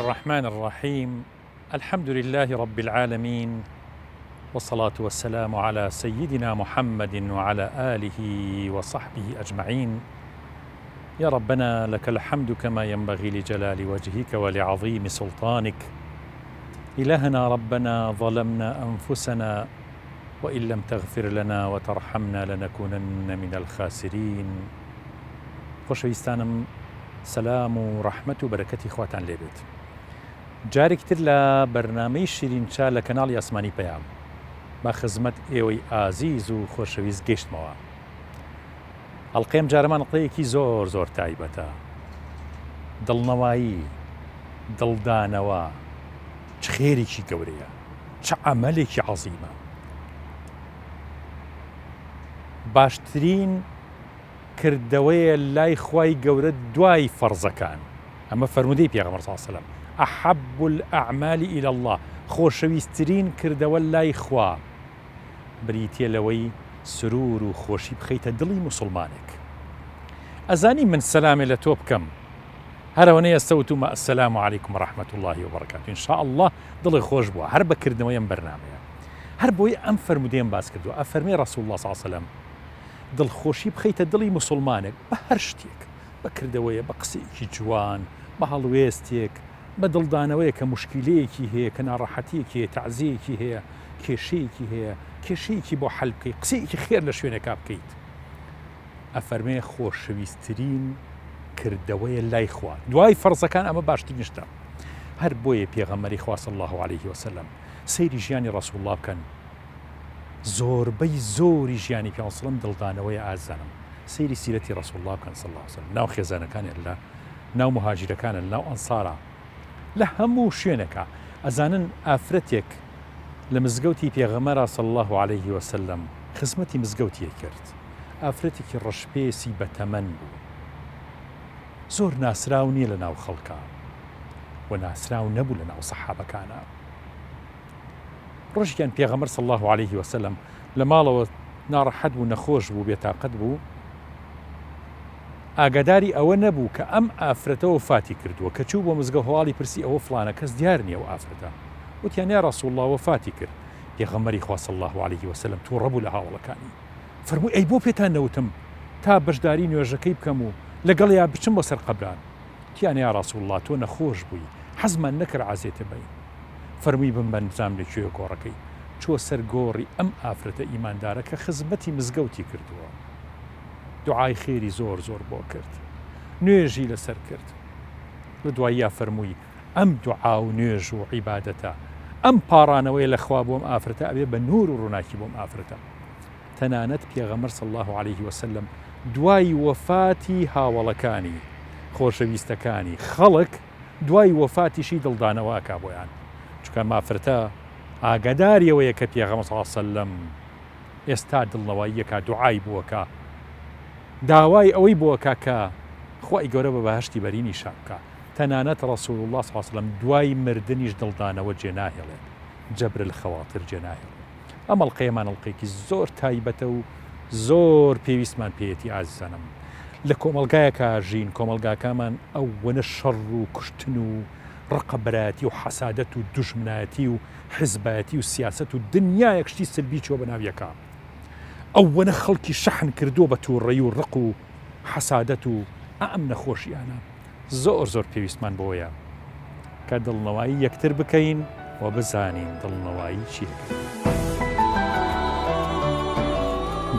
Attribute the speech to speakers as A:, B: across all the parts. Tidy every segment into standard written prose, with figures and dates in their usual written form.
A: الرحمن الرحیم الحمد لله رب العالمین والصلاة والسلام علی سیدنا محمد وعلی آله وصحبه اجمعین یا ربنا لك الحمد كما ينبغي لجلال وجهك ولعظيم سلطانك إلهنا ربنا ظلمنا أنفسنا وإن لم تغفر لنا وترحمنا لنكونن من الخاسرین خۆشەویستانم سەلام و ڕەحمەت و بەرەکەتی خواتان لێبێت جارێکی تر لە بەرنامەی شیرین چا لە کەناڵی ئاسمانی پەیام بە خزمەت ئێوەی ئازیز و خۆشەویست گەیشتمەوە ئەڵقەی ئەم جارەمان ئەڵقەیەکی زۆر زۆر تایبەتە دڵنەوایی دڵدانەوە چ خێرێکی گەورەیە چ عەمەلێکی عەزیمە باشترین کردەوەیە لای خوای گەورە دوای فەرزەکان ئەمە فەرموودەی پێغەمبەر صلی اللە علیه و سلم احب الاعمال الی اللە خۆشەویسترین کردەوە لای خوا بریتیە لەوەی سرور و خۆشی بخەیتە دڵی موسڵمانێک ئەزانی من سەلامێ لە تۆ بکەم هەر ئەوەنەی ئێستا وتومە السلام علیکم و رحمة اللە و برکاته ان شاء اللە دڵی خۆش بووە هەر بە کردنەوەی ئەم بەرنامەیە هەر بۆیە ئەم فەرموودەیەم باس کردووە ئەفەرمێ رسول اللە صلی اللە علیه وسلم دڵخۆشی بخەیتە دڵی موسڵمانێک بە هەر شتێک بە کردەوەیە بە قسەیەکی جوان بە هەڵوێستێک بە دڵدانەوەیە کە موشکیلەیەکی هەیە کە ناڕەحەتیەکی هەیە تەعزیەیەکی هەیە کێشەیەکی هەیە کێشەیەکی بۆ حەل بکەیت قسەیەکی خێر لە شوێنێکا بکەیت ئەفەرمێ خۆشەویستترین کردەوەیە لای خوا دوای فەرزەکان ئەمە باشترین شتە هەر بۆیە پێغەمبەری خوا صلی الله علیه وسلم سەیری ژیانی ڕسول الله بکەن زۆربەی زۆری ژیانی پێغەمبەر صلی الله دڵدانەوەی ئازانم سەیری سیرەتی ڕسول الله بکەن صلی الله علیه وسلم ناو خێزانەکانی لە ناو مهاجرەکانە لە ناو ئەنسارا لە هەموو شوێنێکا ئەزانن ئافرەتێک لە مزگەوتی پێغەمبەرا صلی اللە علیه وسلم خزمەتی مزگەوتی ئەکرد ئافرەتێکی ڕەشپێسی بەتەمەن بوو زۆر ناسراو نیە لە ناو خەڵکا و ناسراو نەبوو لە ناو سەحابەکانا ڕۆژێکیان پێغەمبەر صلی اللە علیه وسلم لە ماڵەوە ناڕەحەت بوو نەخۆش بوو بێتاقەت بوو ئاگاداری ئەوە نەبوو کە ئەم ئافرەتە وەفاتی کردووە، کە چوو بۆ مزگەوت هەواڵی پرسی ئەوە فڵانە کەس دیار نیە ئەو ئافرەتە، وتیان یا رسول اللە وەفاتی کرد، پێغەمبەری خوا صلی اللە علیه وسلم توڕە بوو لە هاوەڵەکانی فەرمووی ئەی بۆ پێتان نەوتم تا بەشداری نوێژەکەی بکەم و لەگەڵیا بچم بۆ سەر قەبران، وتیان یا رسول اللە تۆ نەخۆش بووی حەزمان نەکرد عەزێتت بەین، فەرمووی بمبەن بزانم لە کوێیە گۆڕەکەی، چووە سەر گۆڕی ئەم ئافرەتە ئیماندارە کە خزمەتی مزگەوتی کردووە. دوعای خێری زۆر زۆر بۆ کرد نوێژی لەسەر کرد لە دواییا فەرمووی ئەم دوعا و نوێژ و عیبادەتە ئەم پاڕانەوەیە لە خوا بۆم ئافرەتە ئەبێ بە نور و ڕووناکی بۆم ئافرەتە تەنانەت پێغەمبەر صلی الله علیه وسلم دوای وەفاتی هاوەڵەکانی خۆشەویستەکانی خەڵک دوای وەفاتیشی دڵدانەوە ئەکا بۆیان چونکە مافرەتە ئاگاداریەوەیە کە پێغەمبەر صلی الله علیه وسلم ئێستا دڵنەواییەکا دوعای بۆ ئەکا داوای ئەوەی بۆ ئەکا کە خوای گەورە بە بەهەشتی بەرینی شاد بکا تەنانەت رسول اللە صلی اللە علیە وسلم دوای مردنیش دڵدانەوە جێ ناهێڵێت جبر الخواطر جێ ناهێڵێت ئەم ئەڵقەیەمان ئەڵقەیەکی زۆر تایبەتە و زۆر پێویستمان پێیەتی ئازیزانم لە کۆمەڵگایەکا ژین کۆمەڵگاکامان ئەوەنە شەڕ و کوشتن و ڕقەبەرایەتی و حەسادەت و دوژمنایەتی و حیزبایەتی و سیاسەت و دنیایەک شتی سلبی چوە بەناو یەکا ئەوەنە خەڵکی شەحن کردوە بە توڕەیی و ڕق و حەسادەت و ئەم نەخۆشیانە زۆر زۆر پێویستمان بەوەیە کە دڵنەوایی یەکتر بکەین و بزانین دڵنەوایی چیە.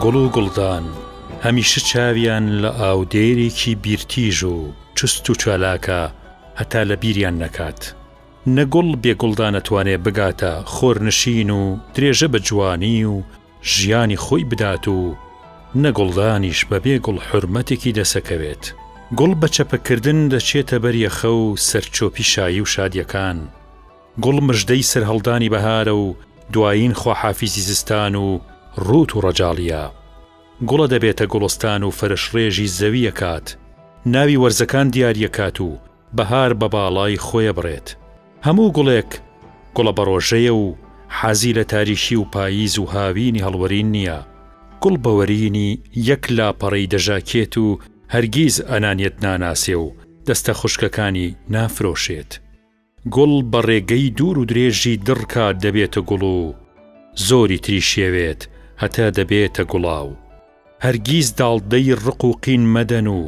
B: گوڵ و گوڵدان هەمیشە چاویان لە ئاودێرێکی بیرتیژ و چوست و چالاکە هەتا لە بیریان نەکات. نە گوڵ بێ گوڵدان ئەتوانێ بگاتە خۆرنشین و درێژە بە جوانی و ژیانی خۆی بدات و نە گوڵدانیش بە بێ گوڵ حورمەتێکی دەسەکەوێت. گوڵ بە چەپککردن دەچێتە بەر یەخە و سەرچۆپی شایی و شادیەکان. گوڵ مژدەی سەرهەڵدانی بەهارە و دوایین خواحافیزی زستان و ڕووت و ڕەجاڵیە. گوڵە دەبێتە گوڵستان و فەرشڕێژی زەوی ئەکات. ناوی وەرزەکان دیاریەکات و بەهار بە باڵای خۆیەبڕێت. هەموو گوڵێک گوڵەبەڕۆژەیە و حەزی لە تاریکی و پاییز و هاوینی هەڵوەرین نییە. گوڵ بە وەرینی یەک لاپەڕەی دەژاکێت و هەرگیز ئەنانیەت ناناسێ و دەستە خوشکەکانی نافرۆشێت. گوڵ بە ڕێگەی دوور و درێژی دڕکا دەبێتە گوڵ و زۆری تریشیەوێت هەتا دەبێتە گوڵاو. هەرگیز داڵدەی ڕق و قین مەدەن و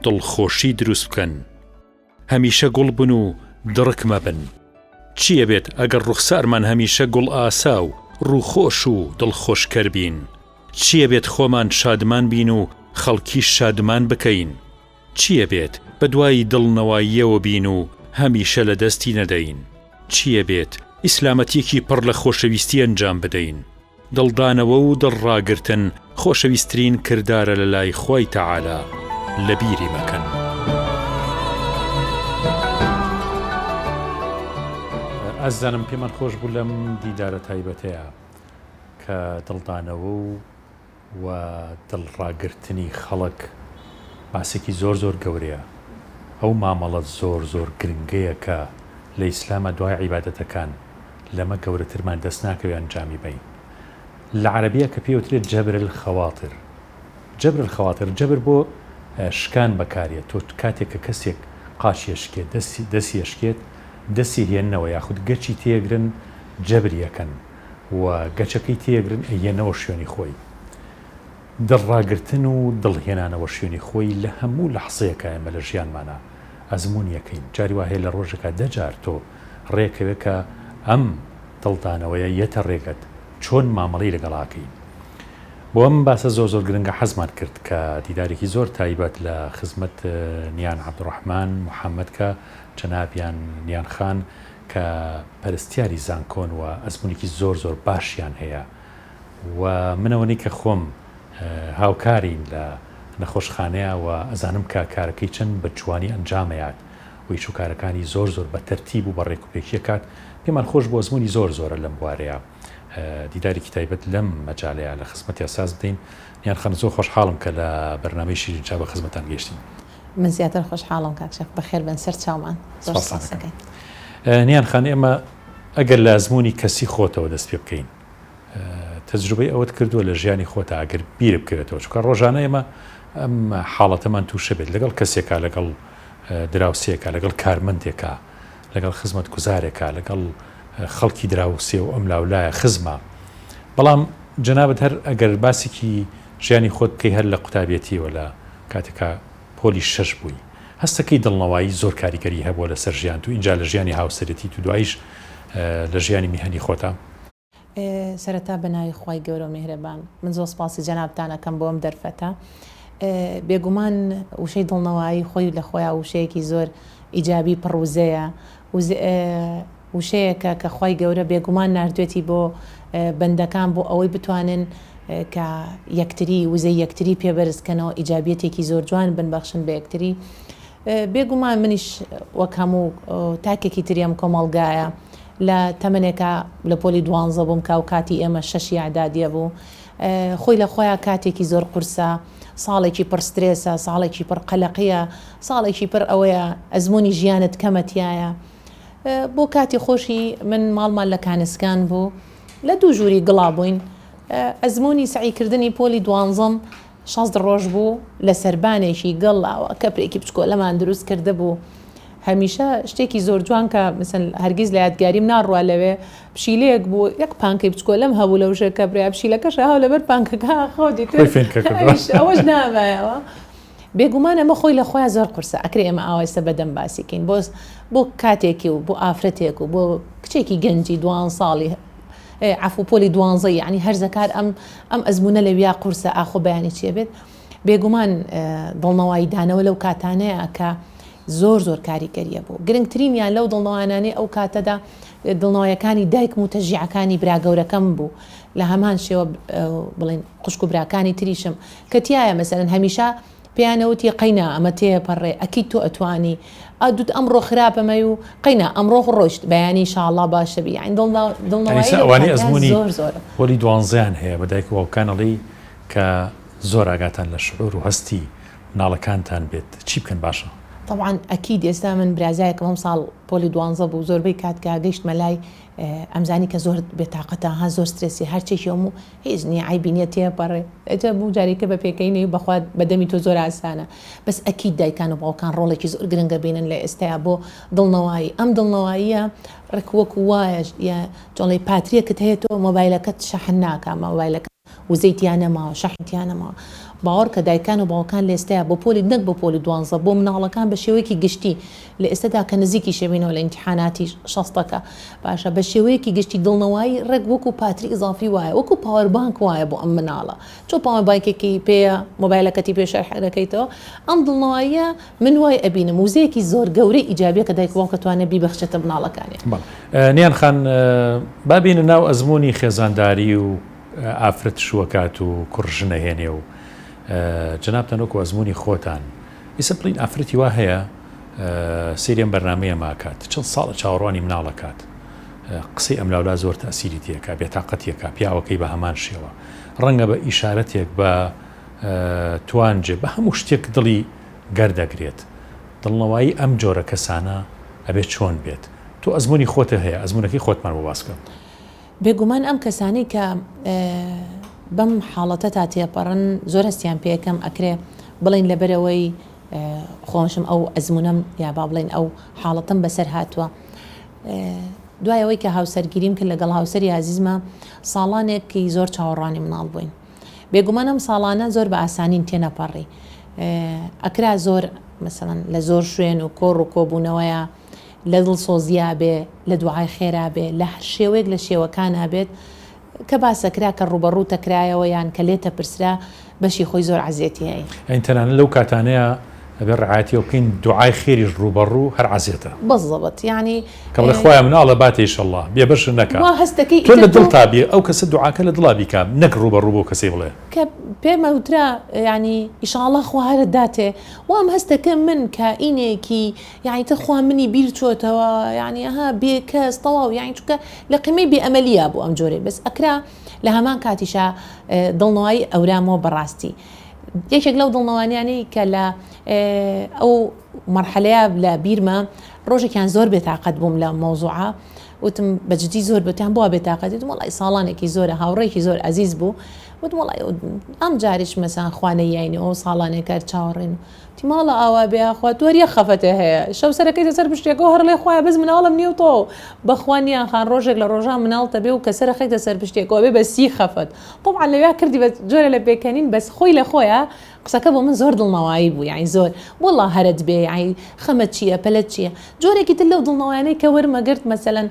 B: دڵخۆشی دروست بکەن. هەمیشە گوڵ بن و دڕک مەبن. چی ئەبێت ئەگەر ڕوخسارمان هەمیشە گوڵئاسا و ڕووخۆش و دڵخۆشکەر بین؟ چی ئەبێت خۆمان شادمان بین و خەڵکیش شادمان بکەین؟ چی ئەبێت بەدوای دڵنەواییەوە بین و هەمیشە لە دەستی نەدەین؟ چی ئەبێت ئیسلامەتیەکی پڕ لە خۆشەویستی ئەنجام بدەین؟ دڵدانەوە و دڵڕاگرتن خۆشەویسترین کردارە لە لای خوای تەعالا، لە بیری مەکەن.
A: ئازیزانم پێمان خۆش بوو لەم دیدارە تایبەتەیا کە دڵدانەوە و و دڵ ڕاگرتنی خەڵک باسێکی زۆر زۆر گەورەیە ئەو مامەڵە زۆر زۆر گرنگەیە کە لە ئیسلاما دوای عیبادەتەکان لەمە گەورەترمان دەست ناکەوێ ئەنجامی بەین لە عەرەبیە کە پێی وترێت جبر الخواطر جبر الخواطر جبر بۆ شکان بەکاریە تۆ کاتێک کە کەسێک قاچی ئەشکێت دەستی دەستی ئەشکێت دەستی هێننەوە یاخود گەچی تێگرن جەبری ئەکەن و گەچەکەی تێگرن ئەیەنەوە شوێنی خۆی. دڵ ڕاگرتن و دڵ هێنانەوە شوێنی خۆی لە هەموو لەحزەیەکا ئێمە لە ژیانمانا ئەزموونی ئەکەین. جاری وا هەیە لە ڕۆژێکا دە جار تۆ ڕێکەوێ کە ئەم دڵدانەوەیە یەتە ڕێگەت چۆن مامەڵەی لەگەڵا ئەکەی. بۆ ئەم باسە زۆر زۆر گرنگە حەزمان کرد کە دیدارێکی زۆر تایبەت لە خزمەت نیان عەبدوڕەحمان محەمەد کە جەنابیان نیان خان کە پەرستیاری زانکۆن و ئەزموونێکی زۆر زۆر باشیان هەیە و من ئەوەنەی کە خۆم هاوکارین لە نەخۆشخانەیە و ئەزانم کە کارەکەی چەند بە جوانی ئەنجامەیات و ئیش و کارەکانی زۆر زۆر بە تەرتیب و بە ڕێک و پێکی ئەکات پێمان خۆش بوو ئەزموونی زۆر زۆرە لەم بوارەیا دیدارێکی تایبەت لەم مەجالەیا لە خزمەتیا ساز بدەین نیان خانم زۆر خۆشحاڵم کە لە بەرنامەی شیرین چا بە خزمەتان گەیشتین.
C: من زیاتر خۆشحاڵم کاک شێخ بەخێر بێن سەر چاومان زۆر
A: سپاستان ئەکەم. نیان خان ئێمە ئەگەر لە ئەزموونی کەسی خۆتەوە دەست پێ بکەین تەجروبەی ئەوەت کردووە لە ژیانی خۆتا ئەگەر بیر بکەوێتەوە چونکە ڕۆژانە ئێمە ئەم حاڵەتەمان تووشە بێت لەگەڵ کەسێکا لەگەڵ دراوسێکا لەگەڵ کارمەندێکا لەگەڵ خزمەتگوزارێکا لەگەڵ خەڵکی دراوسێ و ئەم لاولایە خزمە بەڵام جەنابت هەر ئەگەر باسێکی ژیانی خۆت بکەی هەر لە قوتابیەتیەوە لە کاتێکا پۆلی شەش بووی هەستەکەی دڵنەوایی زۆر کاریگەری هەبووە لەسەر ژیانت و ئینجا لە ژیانی هاوسەرێتیت و دواییش لە ژیانی میهەنی خۆتا؟
C: سەرەتا بە ناوی خوای گەورە و میهرەبان من زۆر سپاسی جەنابتان ئەکەم بۆ ئەم دەرفەتە. بێگومان وشەی دڵنەوایی خۆی لە خۆیا وشەیەکی زۆر ئیجابی پڕ وزەیە وشەیەکە کە خوای گەورە بێگومان ناردوێتی بۆ بەندەکان بۆ ئەوەی بتوانن کە یەکتری وزەی یەکتری پێ بەرز کەنەوە ئیجابیەتێکی زۆر جوان بن بەخشن بە یەکتری بێگومان منیش وەک هەموو تاکێکی تری ئەم کۆمەڵگایە لە تەمەنێکا لە پۆلی دوانزە بووم کە ئەوکاتی ئێمە شەشی ئیعدادیە بوو خۆی لە خۆیا کاتێکی زۆر قورسە ساڵێکی پڕ سترێسە ساڵێکی پڕ قەلەقیە ساڵێکی پڕ ئەوەیە ئەزموونی ژیانت کەمە تیایە بۆ کاتی خۆشی من ماڵمان لە کانسکان بوو لە دوو ژووری گڵا بووین ئەزموونی سەعیکردنی پۆلی دوانزەم 60 ڕۆژ بوو لە سەربانێکی گڵ ئاوا کەپرێکی بچکۆلەمان دروست کردبوو هەمیشە شتێکی زۆر جوان کە مثلا هەرگیز لە یادگاریم ناڕوا لەوێ پشیلەیەک بوو یەک پانکەی بچکۆلەم هەبوو لەو ژێر کەپرەیە پشیلەکەش هاو لەبەر پانکەکە خۆ دیتر ئەوەش نامایەوە بێگومان ئەمە خۆی لە خۆیان زۆر قورسە ئەکرێ ئێمە ئاوا ئێستا بەدەم باسی کەین بۆ بۆ کاتێکی و بۆ ئافرەتێک و بۆ کچێکی گەنجی دوان ساڵی عەفو پۆلی دوانزە یعنی هەرزەکار ئەم ئەم ئەزمونە لەویا قورسە ئاخۆ بەیانی چیە بێت بێگومان دڵنەوایی دانەوە لەو کاتانەیە کە زۆر زۆر کاریگەریە بوو گرنگترینیان لەو دڵنەوانانەی ئەو کاتەدا دڵنەوایەکانی دایکم و تەشجیعەکانی برا گەورەکەم بوو لە هەمان شێوە بڵێن خوشک و براکانی تریشم کە تایە مەسەلەن هەمیشە پێیانەوتی قەینا ئەمە تێپەڕێ ئەکید تۆ ئەتوانی ئەدوت ئەمڕۆ خراپەمەی و قەینا ئەمڕۆ ڕۆیشت بەیانی شاڵا باشە بی یانی دڵنەوایی لەو
A: ئەوانەی
C: کاتە
A: ئەزموونی
C: زۆر زۆرە.
A: پۆلی دوانزەیان هەیە بە دایک و باوکان ئەڵێی کە زۆر ئاگاتان لە شعور و هەستی مناڵەکانتان بێت چی بکەن باشە؟
C: تەبعەن ئەکید ئێستا من برازایەکم ئەمساڵ پۆلی دوانزە بوو زۆربەی کات کە گەیشتمە لای. ئەمزانی کە زۆر بێتاقەتە ها زۆر سترێسی هەرچێکی ئەم و هیچ نییە عەیبی نییە تێپەڕێ ئەجا بوو جارێکە بە پێکەینی بەخوا بەدەمی تۆ زۆر ئاسانە بەس ئەکید دایکان و باوکان ڕۆڵێکی زۆر گرنگە بینن لە ئێستایا بۆ دڵنەوایی ئەم دڵنەواییە ڕێک وەکو وایە یا چۆڵی پاتریەکت هەیە تۆ مۆبایلەکەت شەحن ناکا مۆبایلەکە وزەی تیا نەماوە شەحن تیا نەماوە باوەڕکە دایکان و باوکان لە ئێستایا بۆ پۆلی نەک بۆ پۆلی دوانزە بۆ مناڵەکان بە شێوەیەکی گشتی لە ئێستەدا کە نزیکیش ئەبینەوە لە ئیمتیحاناتی شەستەکە باشە بە شێوەیەکی گشتی دڵنەوایی ڕێک وەکو پاتری ئیزافی وایە وەکو power bank وایە بۆ ئەم مناڵە چۆ power bank ێکی پێیە مۆبایلەکەتی پێ شەرح دەکەیتەوە ئەم دڵنەواییە من وای ئەبینم وزەیەکی زۆر گەورەی ئیجابیە کە دایک و باوک ئەتوانێت بیبەخشێتە مناڵەکانی.
A: بەڵێ نیان خان با بێینە ناو ئەزموونی خێزانداری و ئافرەت شووەکات و کوڕ ژن ئەهێنێ و جەنابتان وەکو ئەزموونی خۆتان ئیسە بڵین ئافرەتی وا هەیە سەیری ئەم بەرنامەیە ماکات چەند ساڵە چاوەڕوانی مناڵەکات قسەی ئەملاولا زۆر تەسیری تێکا بێتاقەتیەکە پیاوەکەی بە هەمان شێوە ڕەنگە بە ئیشارەتێک بە توانجێ بە هەموو شتێک دڵی گەردەگرێت دڵنەوایی ئەم جۆرە کەسانە ئەبێت چۆن بێت تۆ ئەزموونی خۆتە هەیە ئەزمونەکەی خۆتمان بۆ باس بکە.
C: بێگومان ئەم کەسانەی کە بەم حاڵەتەتا تێپەڕن زۆر هەستیان پێکەم ئەکرێ بڵێین لەبەرئەوەی خۆشم ئەو ئەزمونەم یا با بڵێین ئەو حاڵەتەم بەسەر هاتووە دوای ئەوەی کە هاوسەرگیریم کرد لەگەڵ هاوسەری ئازیزمە ساڵانێکی زۆر چاوەڕوانی مناڵ بووین بێگومان ئەم ساڵانە زۆر بە ئاسانین تێنەپەڕی ئەکرا زۆر مەسەڵەن لە زۆر شوێن و کۆڕ و کۆبوونەوەیە لە دڵسۆزیا بێ، لە دوعای خێرا بێ، لە هەر شێوەیەک لە شێوەکانا بێت، کە باسەکرا، کە ڕووبەڕووتە کرایەوە یان کە لێتە پرسرا، بەشی خۆی زۆر عەزێتی هەیە.
A: یانی تەنانەت لەو کاتانەیا ئەبێ ڕعایەتی ئەوە بکەین دوعای خێریش ڕووبەڕوو هەر عەزێتە.
C: بزبط یانی.
A: کە بڵێ خوایە مناڵە باتێ ئیشەڵا بێ بەش نەکا.
C: وا هەست دەکەی
A: تۆ لە دڵتا بێ ئەو کەسە دوعاکە لە دڵا بیکا نەک ڕووبەڕوو بەو کەسەی بڵێ.
C: کە پێم وترا یانی ئیشاڵا خوا هەرت داتێ وام هەست دەکەم من کائینێکی یانی تر خوا منی بیر چۆتەوە یانی ئەها بێکەس تەواو یانی چونکە لە قیمەی بێ ئەمەلییا بوو ئەم جۆرەی بەس ئەکرا لە هەمان کاتیشا دڵنەوایی ئەورامەوە بەڕاستی یەکێک لەو دڵنەوانیانەی کە لە ئەو مەرحەلەیە لە بیرمە ڕۆژێکیان زۆر بێتاقەت بووم لە مەوزوعە وتم بەجدی زۆر بتیان بۆ بێتاقەتی وتم وەڵی ساڵانێکی زۆرە هاوڕێکی زۆر ئەزیز بوو وتم وەڵی ئەم جاریش مەسان خوانەیاینەوە ساڵانێک هەر چاوەڕێن وتی ماڵە ئاوا بێ یاخوا تۆ هەر یەک خەفەتێ هەیە شەو سەرەکەیتە سەر پشتێکەوە هەر ڵێ خوایە بەس مناڵم نیە و تەواو بەخوا نیان خان ڕۆژێک لە ڕۆژان مناڵتە بێ و کە سەر ئەخەیتە سەر پشتێکەوە ئەبێ بە سی خەفەت تەبعەن لەویا کردی بە جۆرە لە پێکەنین بەس خۆی لە خۆیا قسەکە بۆ من زۆر دڵنەوایی بوو یانی زۆر وەڵا هەرت بێ یانی خەمت چییە پەلەت چییە جۆرێکی تر لەو دڵنەوایانەی کە وەرمەگرت مەسەلەن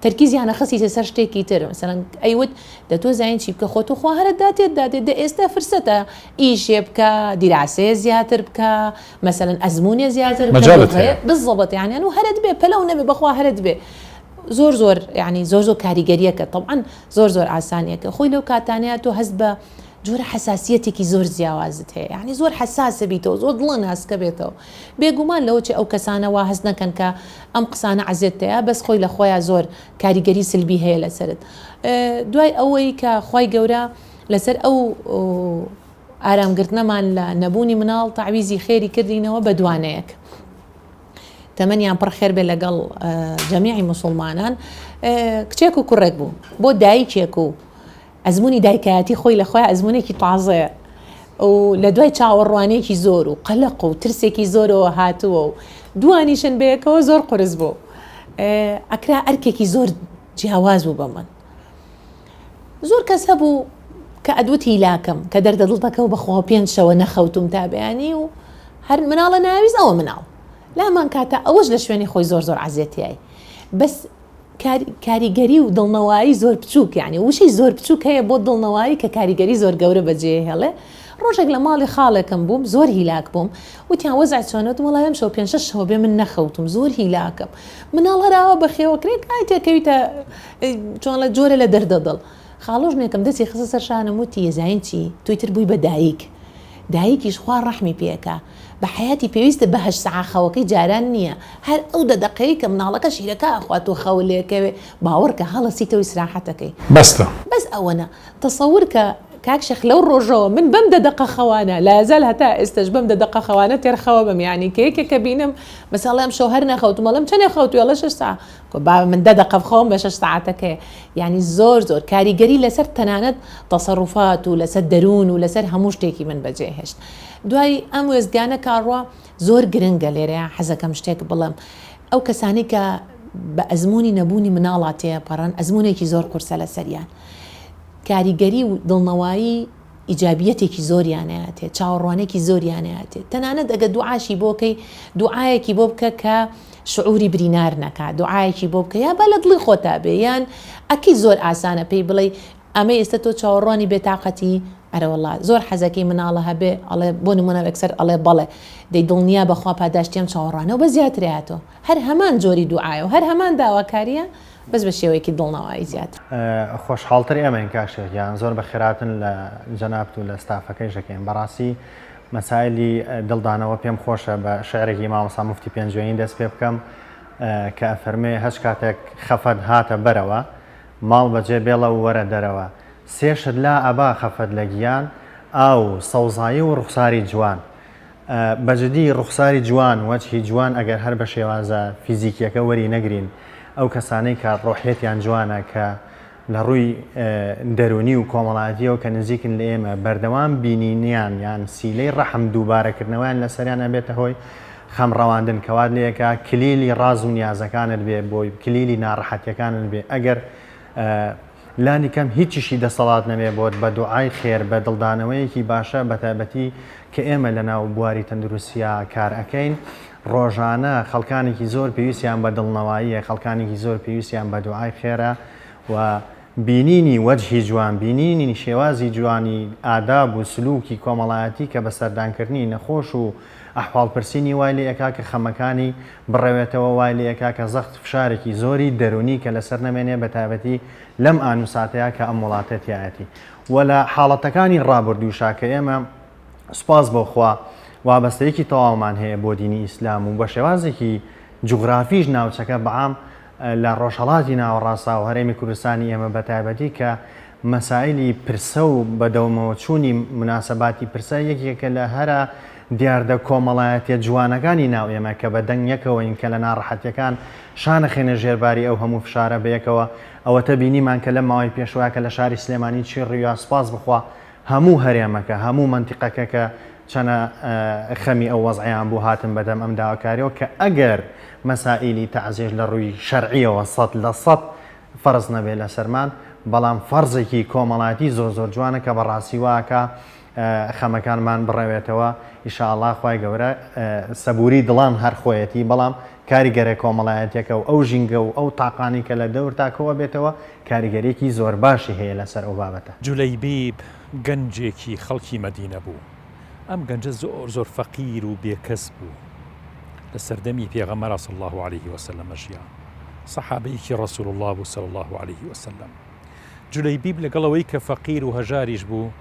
C: تەرکیزیان ئەخستیتە سەر شتێکی تر مەسەلەن ئەیوت دە تۆ زین چی بکە خۆ تۆ خوا هەرت داتێت داتێت دە ئێستا فرسەتە ئیشێ بکە دیراسەیە زیاتر بکە مەسەلەن ئەزمونێ زیاتر بکە
A: مەجالت هەیە
C: بالضبط یعنی ئەنو هەرت بێ پەلەو نەبێ بەخوا هەرت بێ زۆر زۆر یعنی زۆر زۆر کاریگەریەکە طبعا زۆر زۆر ئاسانیەکە خۆی لەو کاتانەیە تۆ هەست بە جۆرە حەساسیەتێکی زۆر جیاوازت هەیە یعنی زۆر حەساسە بیتەوە زۆر دڵە ناسکە بێتەوە بێگومان لەوە چێ ئەو کەسانە وا هەست نەکەن کە ئەم قسانە عەزێتتەیە بەس خۆی لە خۆیا زۆر کاریگەری سلبی هەیە لەسەرت دوای ئەوەی کە خوای گەورە لەسەر ئەو ئارام گرتنەمان لە نەبوونی مناڵ تەعویزی خێری کردینەوە بە دوانەیەک تەمەنیان پڕ خێر بێ لەگەڵ جەمیعی موسڵمانان کچێک و کوڕێک بوو بۆ دایکێک و ئەزموونی دایکایەتی خۆی لە خۆیا ئەزموونێکی تازەیە و لە دوای چاوەڕوانیەکی زۆر و قەلەق و ترسێکی زۆرەوە هاتووە و دوانیشن بەیەکەوە زۆر قورس بوو ئەکرا ئەرکێکی زۆر جیاواز بوو بە من زۆر کەس هەبوو کە ئەدوت هیلاکم کە دەردە دڵتەکە و بەخوا پێنج شەوە نەخەوتوم تا بەیانی و هەر مناڵە ناویست ئەوە مناڵ لامان کاتە ئەوەش لە شوێنی خۆی زۆر زۆر عەزێتیای بەس کاریگەری و دڵنەوایی زۆر بچووک یانی وشەی زۆر بچووک هەیە بۆ دڵنەوایی کە کاریگەری زۆر گەورە بەجێ هێڵێ ڕۆژێک لە ماڵی خاڵێکم بووم زۆر هیلاک بووم وتیان وەزع چۆنە وتم وەڵای ئەمشەو پێنج شەش شەوە بێ من نەخەوتوم زۆر هیلاکم مناڵ هەر ئاوا بەخێوەکرێ ئای تێکەویتە چۆن لە جۆرە لە دەردە دڵ خاڵۆژنێکم دەستی خستە سەر شانم وتی یەزاین چی تۆی تر بووی بە دایک دایکیش خوا ڕەحمی پێکا بە حەیاتی پێویستە بە هەشت سەعا خەوەکەی جاران نییە هەر ئەو دە دەقەیەی کە مناڵەکە شیرەکە ئەخوات و خەو لێکەوێ باوەڕکە هەڵەسیتەوە ئیسراحەتەکەی
A: بەستە.
C: بەس ئەوەنە تەسەور کە. کاک شێخ لەو ڕۆژەوە من بەم دە دەقە خەوانە لایەزال هەتا ئێستەش بەم دە دەقە خەوانە تێر خەوە بم یانی کە یەکێک کە بینم مەسەڵەن ئەڵێ ئەمشەو هەر نەخەوتوم ئەڵێم چەنێ خەوتوی ئەڵێ شەش سەعات کو بابە من دە دەقە بخەوم بە شەش سەعاتەکەیە یانی زۆر زۆر کاریگەری لەسەر تەنانەت تەسەروفات و لەسەر دەروون و لەسەر هەموو شتێکی من بەجێ هێشت دوای ئەم وێستگانە کاڕوا زۆر گرنگە لێرەیا حەزەکەم شتێک بڵێم ئەو کەسانەی کە بە ئەزموونی نەبوونی مناڵا تێپەڕن ئەزموونێکی زۆر قورسە لەسەریان کاریگەری و دڵنەوایی ئیجابیەتێکی زۆریان ئەیاتێ چاوەڕوانێکی زۆریان ئەیاتێ تەنانەت ئەگە دوعاشی بۆ کەی دوعایەکی بۆ بکە کە شعوری برینار نەکا دوعایەکی بۆ بکە یا با لە دڵی خۆتا بێ یان ئەکی زۆر ئاسانە پێی بڵێ ئەمەی ئێستا تۆ چاوەڕوانی بێتاقەتی ئەرەوەڵا زۆر حەزەکەی مناڵە هەبێ ئەڵێ بۆ نمونە ئەکسەر ئەڵێ بەڵێ دەی دڵنیا بەخوا پاداشتی ئەم چاوەڕوانەوە بە زیاتر ئەیاتەوە هەر هەمان جۆری دوعایە و هەر هەمان داواکاریە بەس بە شێوەیەکی دڵنەوایی زیاتر.
D: خۆشحاڵتر ئێمەین کاک شێخ گیان زۆر بەخێرهاتن لە جەنابت و لە ستافەکەیش دەکەین بەڕاستی مەسایلی دڵدانەوە پێم خۆشە بە شعرێکی مامۆستا موفتی پێنجوێنی دەست پێ بکەم کە ئەفەرمێ هەچ کاتێک خەفەت هاتە بەرەوە ماڵ بەجێ بێڵە و وەرە دەرەوە سێ شت لا ئەبا خەفەت لە گیان ئاو و سەوزایی و ڕوخساری جوان بە جدی ڕوخساری جوان، وەجهی جوان ئەگەر هەر بە شێوازە فیزیکیەکە وەری نەگرین، ئەو کەسانەی کە ڕۆحیەتیان جوانە کە لە ڕووی دەروونی و کۆمەڵایەتیەوە کە نزیکن لە ئێمە بەردەوام بینینیان یان سیلەی ڕەحم دووبارەکردنەوەیان لەسەریان ئەبێتە هۆی خەم ڕەواندن کە وات لێکا کلیلی ڕاز و نیازەکانت بێ بۆی کلیلی ناڕەحەتیەکانت بێ ئەگەر لانی کەم هیچیشی دەسەڵات نەبێ بۆت بە دوعای خێر بە دڵدانەوەیەکی باشە بەتایبەتی کە ئێمە لەناو بواری تەندروستیا کار ئەکەین ڕۆژانە خەڵکانێکی زۆر پێویستیان بە دڵنەواییە خەڵکانێکی زۆر پێویستیان بە دوعای خێرە و بینینی وەجهی جوان بینینی شێوازی جوانی ئاداب و سلوکی کۆمەڵایەتی کە بە سەردانکردنی نەخۆش و ئەحواڵ پرسینی وای لێ ئەکا کە خەمەکانی بڕەوێتەوە وای لێ ئەکا کە زەخت فشارێکی زۆری دەرونی کە لەسەر نەمێنێ بەتایبەتی لەم ئان و ساتەیا کە ئەم وڵاتە تیایەتی و لە حاڵەتەکانی ڕابردووشا کە ئێمە سوپاس بۆ خوا وابەستەیەکی تەواومان هەیە بۆ دینی ئیسلام و بە شێوازێکی جوگرافیش ناوچەکە بەعام لە ڕۆژهەڵاتی ناوەڕاستدا و هەرێمی کوردستانی ئێمە بەتایبەتی کە مەسایلی پرسە و بەدەومەوەچوونی موناسەباتی پرسە یەکێکە لە هەرە دیاردە کۆمەڵایەتیە جوانەکانی ناو ئێمە کە بە دەنگ یەکەوەین کە لە ناڕەحەتیەکان شانەخەینە ژێر باری ئەو هەموو فشارە بەیەکەوە ئەوەتە بینیمان کە لەم ماوەی پێشوە کە لە شاری سلێمانی چی ڕویا سوپاس بخوا هەموو هەرێمەکە هەموو مەنتیقەکە کە چەنە خەمی ئەو وەزعەیان بوو هاتن بەدەم ئەم داواکاریەوە کە ئەگەر مەسائیلی تەعزیەش لە ڕووی شەرعیەوە 100% فەرز نەبێ لەسەرمان بەڵام فەرزێکی کۆمەڵایەتی زۆر زۆر جوانە کە بەڕاستی واکا خەمەکانمان بڕەوێتەوە ئیشاڵا خوای گەورە سەبوری دڵان هەر خۆیەتی بەڵام کاریگەرە کۆمەڵایەتیەکە و ئەو ژینگە و ئەو تاقانی کە لە دەورتا کۆئەبێتەوە کاریگەریەکی زۆر باشی هەیە لەسەر ئەو بابەتە.
A: جولەیبیب گەنجێکی خەڵکی مەدینە بوو، ئەم گەنجە زۆر زۆر فەقیر و بێکەس بوو، لە سەردەمی پێغەمبەرا صلی اللە علیه وسلم ژیا، سەحابەیەکی رسول اللە بوو صلی اللە علیه وسلم. جولەیبیب لەگەڵ ئەوەی کە فەقیر و هەژاریش بوو،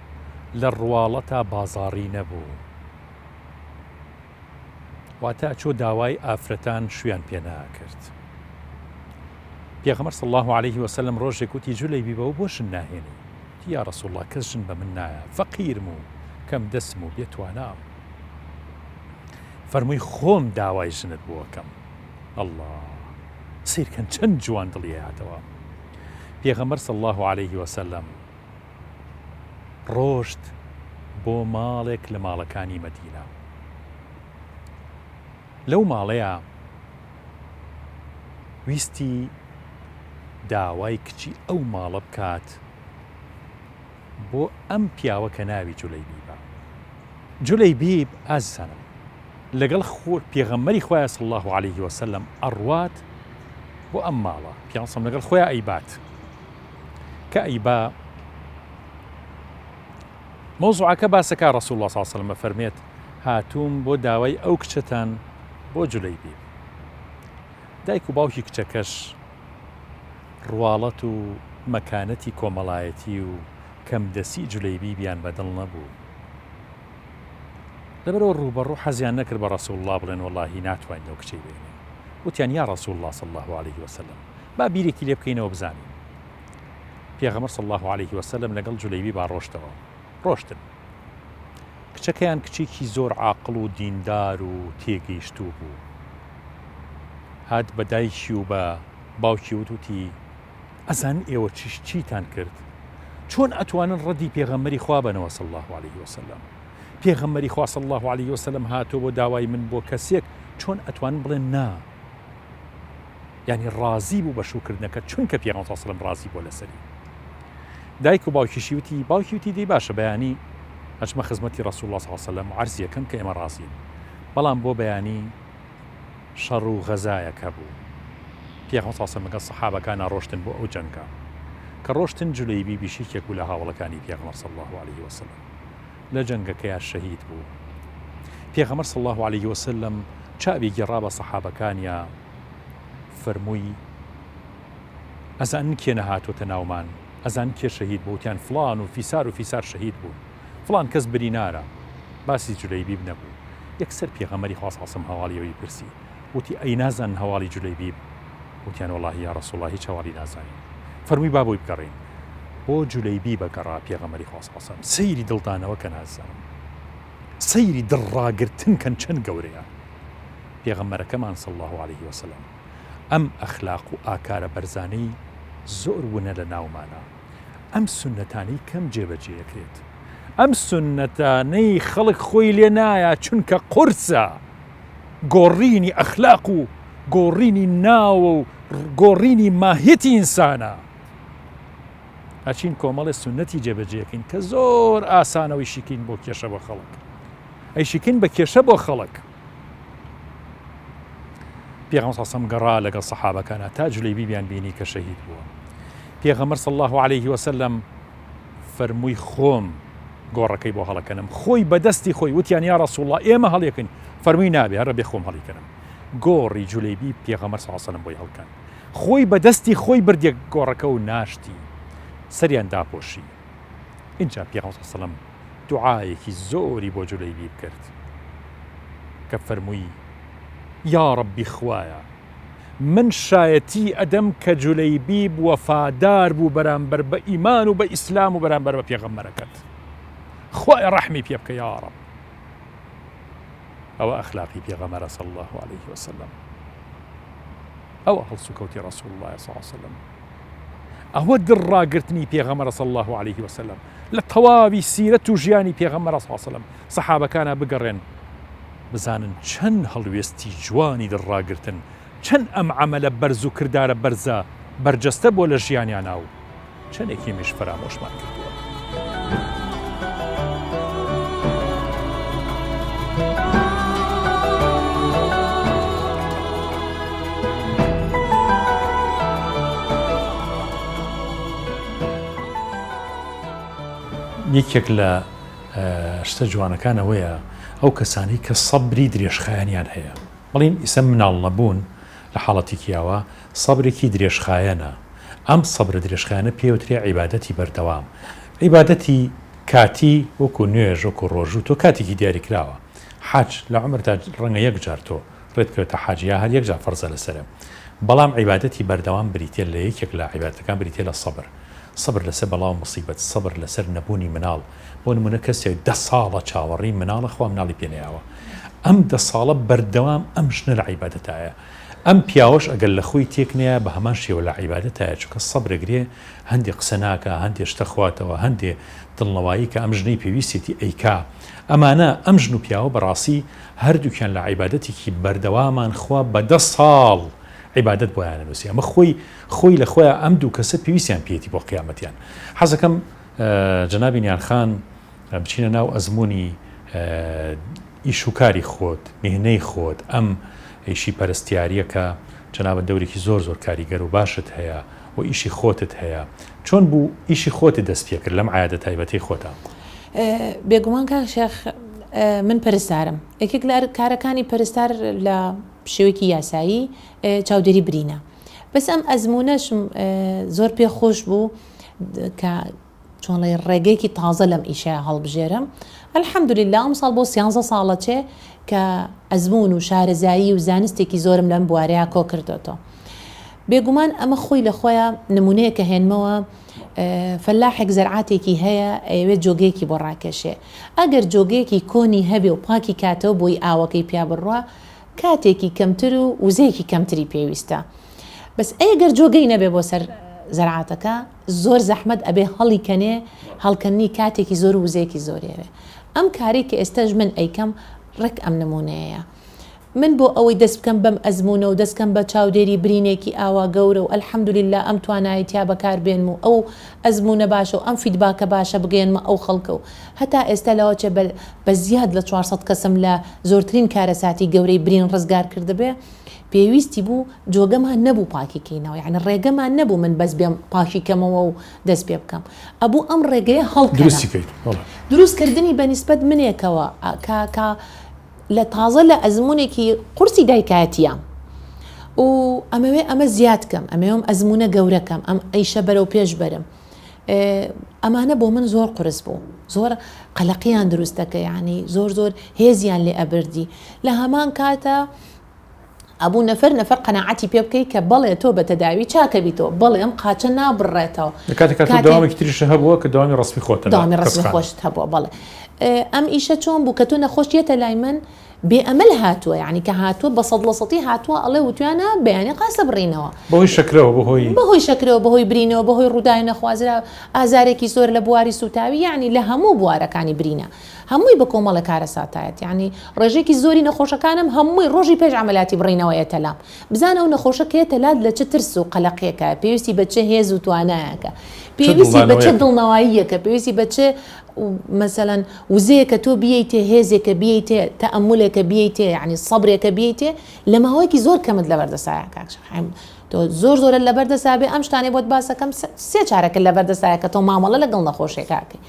A: لە ڕواڵەتا بازاڕی نەبوو. واتە ئەچۆ داوای ئافرەتان شویان پێ ناکرد. پێغەمبەر صلی اللە علیه وسلم ڕۆژێک وتی جولەیبیبەوە بۆ ژن ناهێنی؟ وتی یا رسول اللە کەس ژن بە من نایە، فەقیرم و کەم دەستم و بێ توانام. فەرمووی خۆم داوای ژنت بۆ ئەکەم. اللە سەیرکەن چەند جوان دڵی ئەیاتەوە. پێغەمبەر صلی اللە علیه وسلم ڕۆشت بۆ ماڵێک لە ماڵەکانی مەدینە. لەو ماڵەیا ویستی داوای کچی ئەو ماڵە بکات بۆ ئەم پیاوە کە ناوی جولەیبیبە. جولەیبیب ئازیزانم لەگەڵ پێغەمبەری خوایە صلی اللە علیه وسلم ئەڕوات بۆ ئەم ماڵە، پێغەمبەر لەگەڵ خۆیا ئەیبات. کە ئەیبا مەوزوعەکە باسەکە ڕسول الله صلی الله علیه وسلم فەرمێت هاتووم بۆ داوای ئەو کچەتان بۆ جولەیبیب دایک و باوکی کچەکەش ڕواڵەت و مەکانەتی کۆمەڵایەتی و کەمدەسی جولەیبیبیان بەدڵ نەبوو لەبەرەوە ڕووبەڕوو حەزیان نەکرد بە ڕسول الله بڵێن وەڵاهی ناتوانین ئەو کچەی بێنین وتیان یا ڕسول الله صلی الله علیه وسلم با بیرێکی لێ بکەینەوە بزانین. پێغەمبەر صلی اللە علیه وسلم لەگەڵ جولەیبیبا ڕۆشتەوە. ڕۆشتن. کچەکەیان کچێکی زۆر عاقڵ و دیندار و تێگەیشتوو بوو. هات بە دایکی و بە باوکی وت وتی، ئەزانن ئێوە چیش چیتان کرد؟ چۆن ئەتوانن ڕەدی پێغەمبەری خوا بەنەوە صلی اللە علیه وسلم؟ پێغەمبەری خوا صلی اللە علیه وسلم هاتووە بۆ داوای من بۆ کەسێک چۆن ئەتوانن بڵێن نا؟ یانی ڕازی بوو بە شووکردنەکە چونکە پێغەمبەر صلی اللە علیه وسلم ڕازی بووە لەسەری. دایک و باوکیشی وتی باوکی وتی دەی باشە بەیانی ئەچمە خزمەتی ڕسول الله صلی الله علیه وسلم عەرزی ئەکەم کە ئێمە ڕازین بەڵام بۆ بەیانی شەڕ و غەزایەک هەبوو پێغەمبەر صلی الله علیه وسلم لەگەڵ سەحابەکانا ڕۆشتن بۆ ئەو جەنگە کە ڕۆشتن جولەیبیبیش یەکێک بوو لە هاوەڵەکانی پێغەمبەر صلی الله علیه وسلم لە جەنگەکەیا شەهید بوو پێغەمبەر صلی الله علیه وسلم چاوی گێڕا بە سەحابەکانیا فەرمووی ئەزانن کێ نەهاتۆتە ناومان ئەزانن کێ شەهید بوو وتیان فڵان و فیسار و فیسار شەهید بوون فڵان کەس برینارە باسی جولەیبیب نەبوو یەکسەر پێغەمبەری خوا صلی اللە هەواڵی ئەوی پرسی وتی ئەی نازانن هەواڵی جولەیبیب وتیان وەڵاهی یا رسول اللە هیچ هەواڵی نازانین فەرمووی با بۆی بگەڕێین بۆ جولەیبیبە گەڕا پێغەمبەری خوا صلی اللە سەیری دڵدانەوە کە نازانم سەیری دڵ ڕاگرتن کەن چەند گەورەیە پێغەمبەرەکەمان صلی اللە علیه وسلم ئەم ئەخلاق و ئاکارە بەرزانەی زۆر ونە لە ناومانا. ئەم سوننەتانەی کەم جێبەجێ ئەکرێت. ئەم سوننەتانەی خەڵک خۆی لێ نایا چونکە قورسە. گۆڕینی ئەخلاق و گۆڕینی ناوە و گۆڕینی ماهیەتی ئینسانە. ئەچین کۆمەڵێ سوننەتی جێبەجێ ئەکەین کە زۆر ئاسانە و ئیشیکەین بۆ کێشە بۆ خەڵک. ئەیشیکەین بە کێشە بۆ خەڵک. پێغەمبەر صلی الله گەڕا لەگەڵ سەحابەکانا تا جولەیبیبیان بینی کە شەهید بووە. پێغەمبەر صلی الله علیه وسلم فەرمووی خۆم گۆڕەکەی بۆ هەڵەکەنم خۆی بەدەستی خۆی وتیان یا رسول الله ئێمە هەڵیەکەین فەرمووی نابێ هەرە بێ خۆم هەڵیکەنم گۆڕی جولەیبی پێغەمبەر صلی الله علیه وسلم بۆی هەڵکەن خۆی بەدەستی خۆی بردیە گۆڕەکە و ناشتی سەریان داپۆشی ئینجا پێغەمبەر صلی الله علیه وسلم دوعایەکی زۆری بۆ جولەیبیب کرد کە فەرمووی، یاڕەبی خوایە من شایەتی ئەدەم کە جولەیبیب وەفادار بوو بەرامبەر بە ئیمان و بە ئیسلام و بەرامبەر بە پێغەمبەرەکەت خوایە ڕەحمی پێ بکە یاڕەب. ئەوە ئەخلاقی پێغەمبەرە صلی الله علیه وسلم، ئەوە هەڵسوکەوتی ڕسول الله صلی الله علیه وسلم. ئەوە دڵ ڕاگرتنی پێغەمبەرە صلی اللە علیه وسلم لە تەواوی سیرەت و ژیانی پێغەمبەرە صلی اللە علیه وسلم سەحابەکانا بگەڕێن بزانن چەند هەڵوێستی جوانی دڵ ڕاگرتن چەند ئەم عەمەلە بەرز و کردارە بەرزە بەرجەستە بووە لە ژیانیانا و چەندێکیمیش فەرامۆشمان کردووە. یەکێک لە شتە جوانەکان ئەوەیە ئەو کەسانەی کە سەبری درێژخایەنیان هەیە بڵین ئیسە مناڵ نەبوون لە حاڵەتێکی ئاوا سەبرێکی درێژخایەنە ئەم سەبرە درێژخایەنە پێوترێ عیبادەتی بەردەوام عیبادەتی کاتی وەکو نوێژ وەکو ڕۆژوو تۆ کاتێکی دیاریکراوە حەج لە عومرتا ڕەنگە یەک جار تۆ ڕێت بکەوێتە حەج یا هەر یەک جار فەرزە لەسەرە بەڵام عیبادەتی بەردەوام بریتیە لە یەکێک لە عیبادەتەکان بریتیە لە سەبر سەبر لەسەر بەڵا و موسیبەت سەبر لەسەر نەبوونی مناڵ بۆ نمونە کەسێک دە ساڵە چاوەڕێی مناڵە خوا مناڵی پێ نەیاوە ئەم دە ساڵە بەردەوام ئەم ژنە لە عیبادەتایە ئەم پیاوەش ئەگەر لە خۆی تێک نەیا بە هەمان شێوە لە عیبادەتایە چونکە سەبرەگرێ هەندێ قسە ناکا هەندێ شتە خواتەوە هەندێ دڵنەوایی کە ئەم ژنەی پێویستێتی ئەیکا ئەمانە ئەم ژن و پیاوە بەڕاستی هەردووکیان لە عیبادەتێکی بەردەوامان خوا بە دە ساڵ عیبادەت بۆیان ئەنووسی ئەمە خۆی خۆی لە خۆیا ئەم دوو کەسە پێویستیان پێیەتی بۆ قیامەتیان حەزەکەم جەنابی نیان خان بچینە ناو ئەزموونی ئیش و کاری خۆت، میهنەی خۆت، ئەم ئیشی پەرستیاریە کە جەنابت دەورێکی زۆر زۆر کاریگەر و باشت هەیە و ئیشی خۆتت هەیە، چۆن بوو ئیشی خۆتت دەست پێکرد لەم عیادە تایبەتەی خۆتا؟
C: بێگومان کاک شێخ من پەرستارم، یەکێک لە کارەکانی پەرستار لە شێوەیەکی یاسایی چاودێری برینە، بەس ئەم ئەزموونەشم زۆر پێ خۆش بوو کە چۆنڵێی ڕێگەیەکی تازە لەم ئیشەیا هەڵبژێرم الحمدللە ئەمساڵ بۆ سیانزە ساڵە چێ کە ئەزموون و شارەزایی و زانستێکی زۆرم لەم بوارەیا کۆ کردۆتەوە بێگومان ئەمە خۆی لە خۆیا نمونەیەکە هێنمەوە. فەلاحێک زەرعاتێکی هەیە ئەیەوێت جۆگەیەکی بۆ ڕاکێشێ ئەگەر جۆگەیەکی کۆنی هەبێ و پاکی کاتەوە بۆی ئاوەکەی پیا بڕوا کاتێکی کەمتر و وزەیەکی کەمتری پێویستە بەس ئەی گەر جۆگەی نەبێ بۆ سەر زەرعاتەکە زۆر زەحمەت ئەبێ هەڵی کەنێ هەڵکەننی کاتێکی زۆر و وزەیەکی زۆری ئەوێ ئەم کارەی کە ئێستەش من ئەیکەم ڕێک ئەم نمونەیەیە من بۆ ئەوەی دەست بکەم بەم ئەزموونە و دەست کەم بە چاودێری برینێکی ئاوا گەورە و الحمدللە ئەم توانایەی تیا بەکار بێنم و ئەو ئەزموونە باشە و ئەم feedback ە باشە بگەیەنمە ئەو خەڵکە و هەتا ئێستا لەوەچێ بە بە زیاد لە 400 کەسم لە زۆرترین کارەساتی گەورەی برین ڕزگار کردبێ پێویستی بوو جۆگەمان نەبوو پاکی کەینەوە یانی ڕێگەمان نەبوو من بەس بێم پاکی کەمەوە و دەست پێ بکەم ئەبوو ئەم ڕێگەیە هەڵکەنم
A: دروستی کەیت بەڵێ.
C: دروست کردنی بە نیسبەت منێکەوە کە کە لە تازە لە ئەزموونێکی قورسی دایکایەتیام و ئەمەوێ ئەمە زیاد کەم ئەمەوێ ئەم ئەزموونە گەورە کەم ئەم ئیشە بەرەو پێش بەرم ئەمانە بۆ من زۆر قورس بوو زۆر قەلەقیان دروست دەکە یعنی زۆر زۆر هێزیان لێ ئەبردی لە هەمان کاتە ئەبوو نەفەر نەفەر قەناعەتی پێ بکەی کە بەڵێ تۆ بە تەداوی چاکەبیتەوە بەڵێ ئەم قاچە نابڕێتەوە
A: لە کاتێکا تۆ دەوامێکی تریشت هەبووە کە دەوامی ڕەسمی خۆتە لە
C: دەوامی ڕەسمی
A: خەستەخانە.
C: خۆشت هەبووە بەڵێ ئەم ئیشە چۆن بوو کە تۆ نەخۆش یەتە لای من بێ ئەمەل هاتووە یانی کە هاتووە بە سەد لە سەتی هاتووە ئەڵێ وتویانە بەیانی قاسە بڕینەوە.
A: بەهۆی شەکرەوە بەهۆی.
C: بەهۆی شەکرەوە بەهۆی برینەوە بەهۆی ڕووداوی نەخوازراو ئازارێکی زۆر لە بواری سووتاوی یانی لە هەموو بوارەکانی برینە هەمووی بە کۆمەڵێ کارەساتایەت یانی ڕێژەیەکی زۆری نەخۆشەکانم هەمووی ڕۆژی پێش عەمەلیاتی بڕینەوە یەتە لام بزانە ئەو نەخۆشە کە یەتە لات لە چ ترس و قەلەقیەکە پێویستی بە چ هێز و توانایەکە پێویستی بە چ دڵنەواییەکە پێویستی بە چ مەسەلەن وزەیەکە تۆ بیەیتێ هێزێکە بیەیتێ تەئەمولێکە بیەیتێ یعنی سەبرێکە بیەیتێ لە ماوەیەکی زۆر کەمت لەبەردەسایە کاک شێخ تۆ زۆر زۆرە لەبەردەسا بێ ئەم شتانەی بۆت باسەکەم سێ چارەکە لەبەردەسایە کە تۆ مامەڵە لەگەڵ نەخۆشیەکە ئەکەی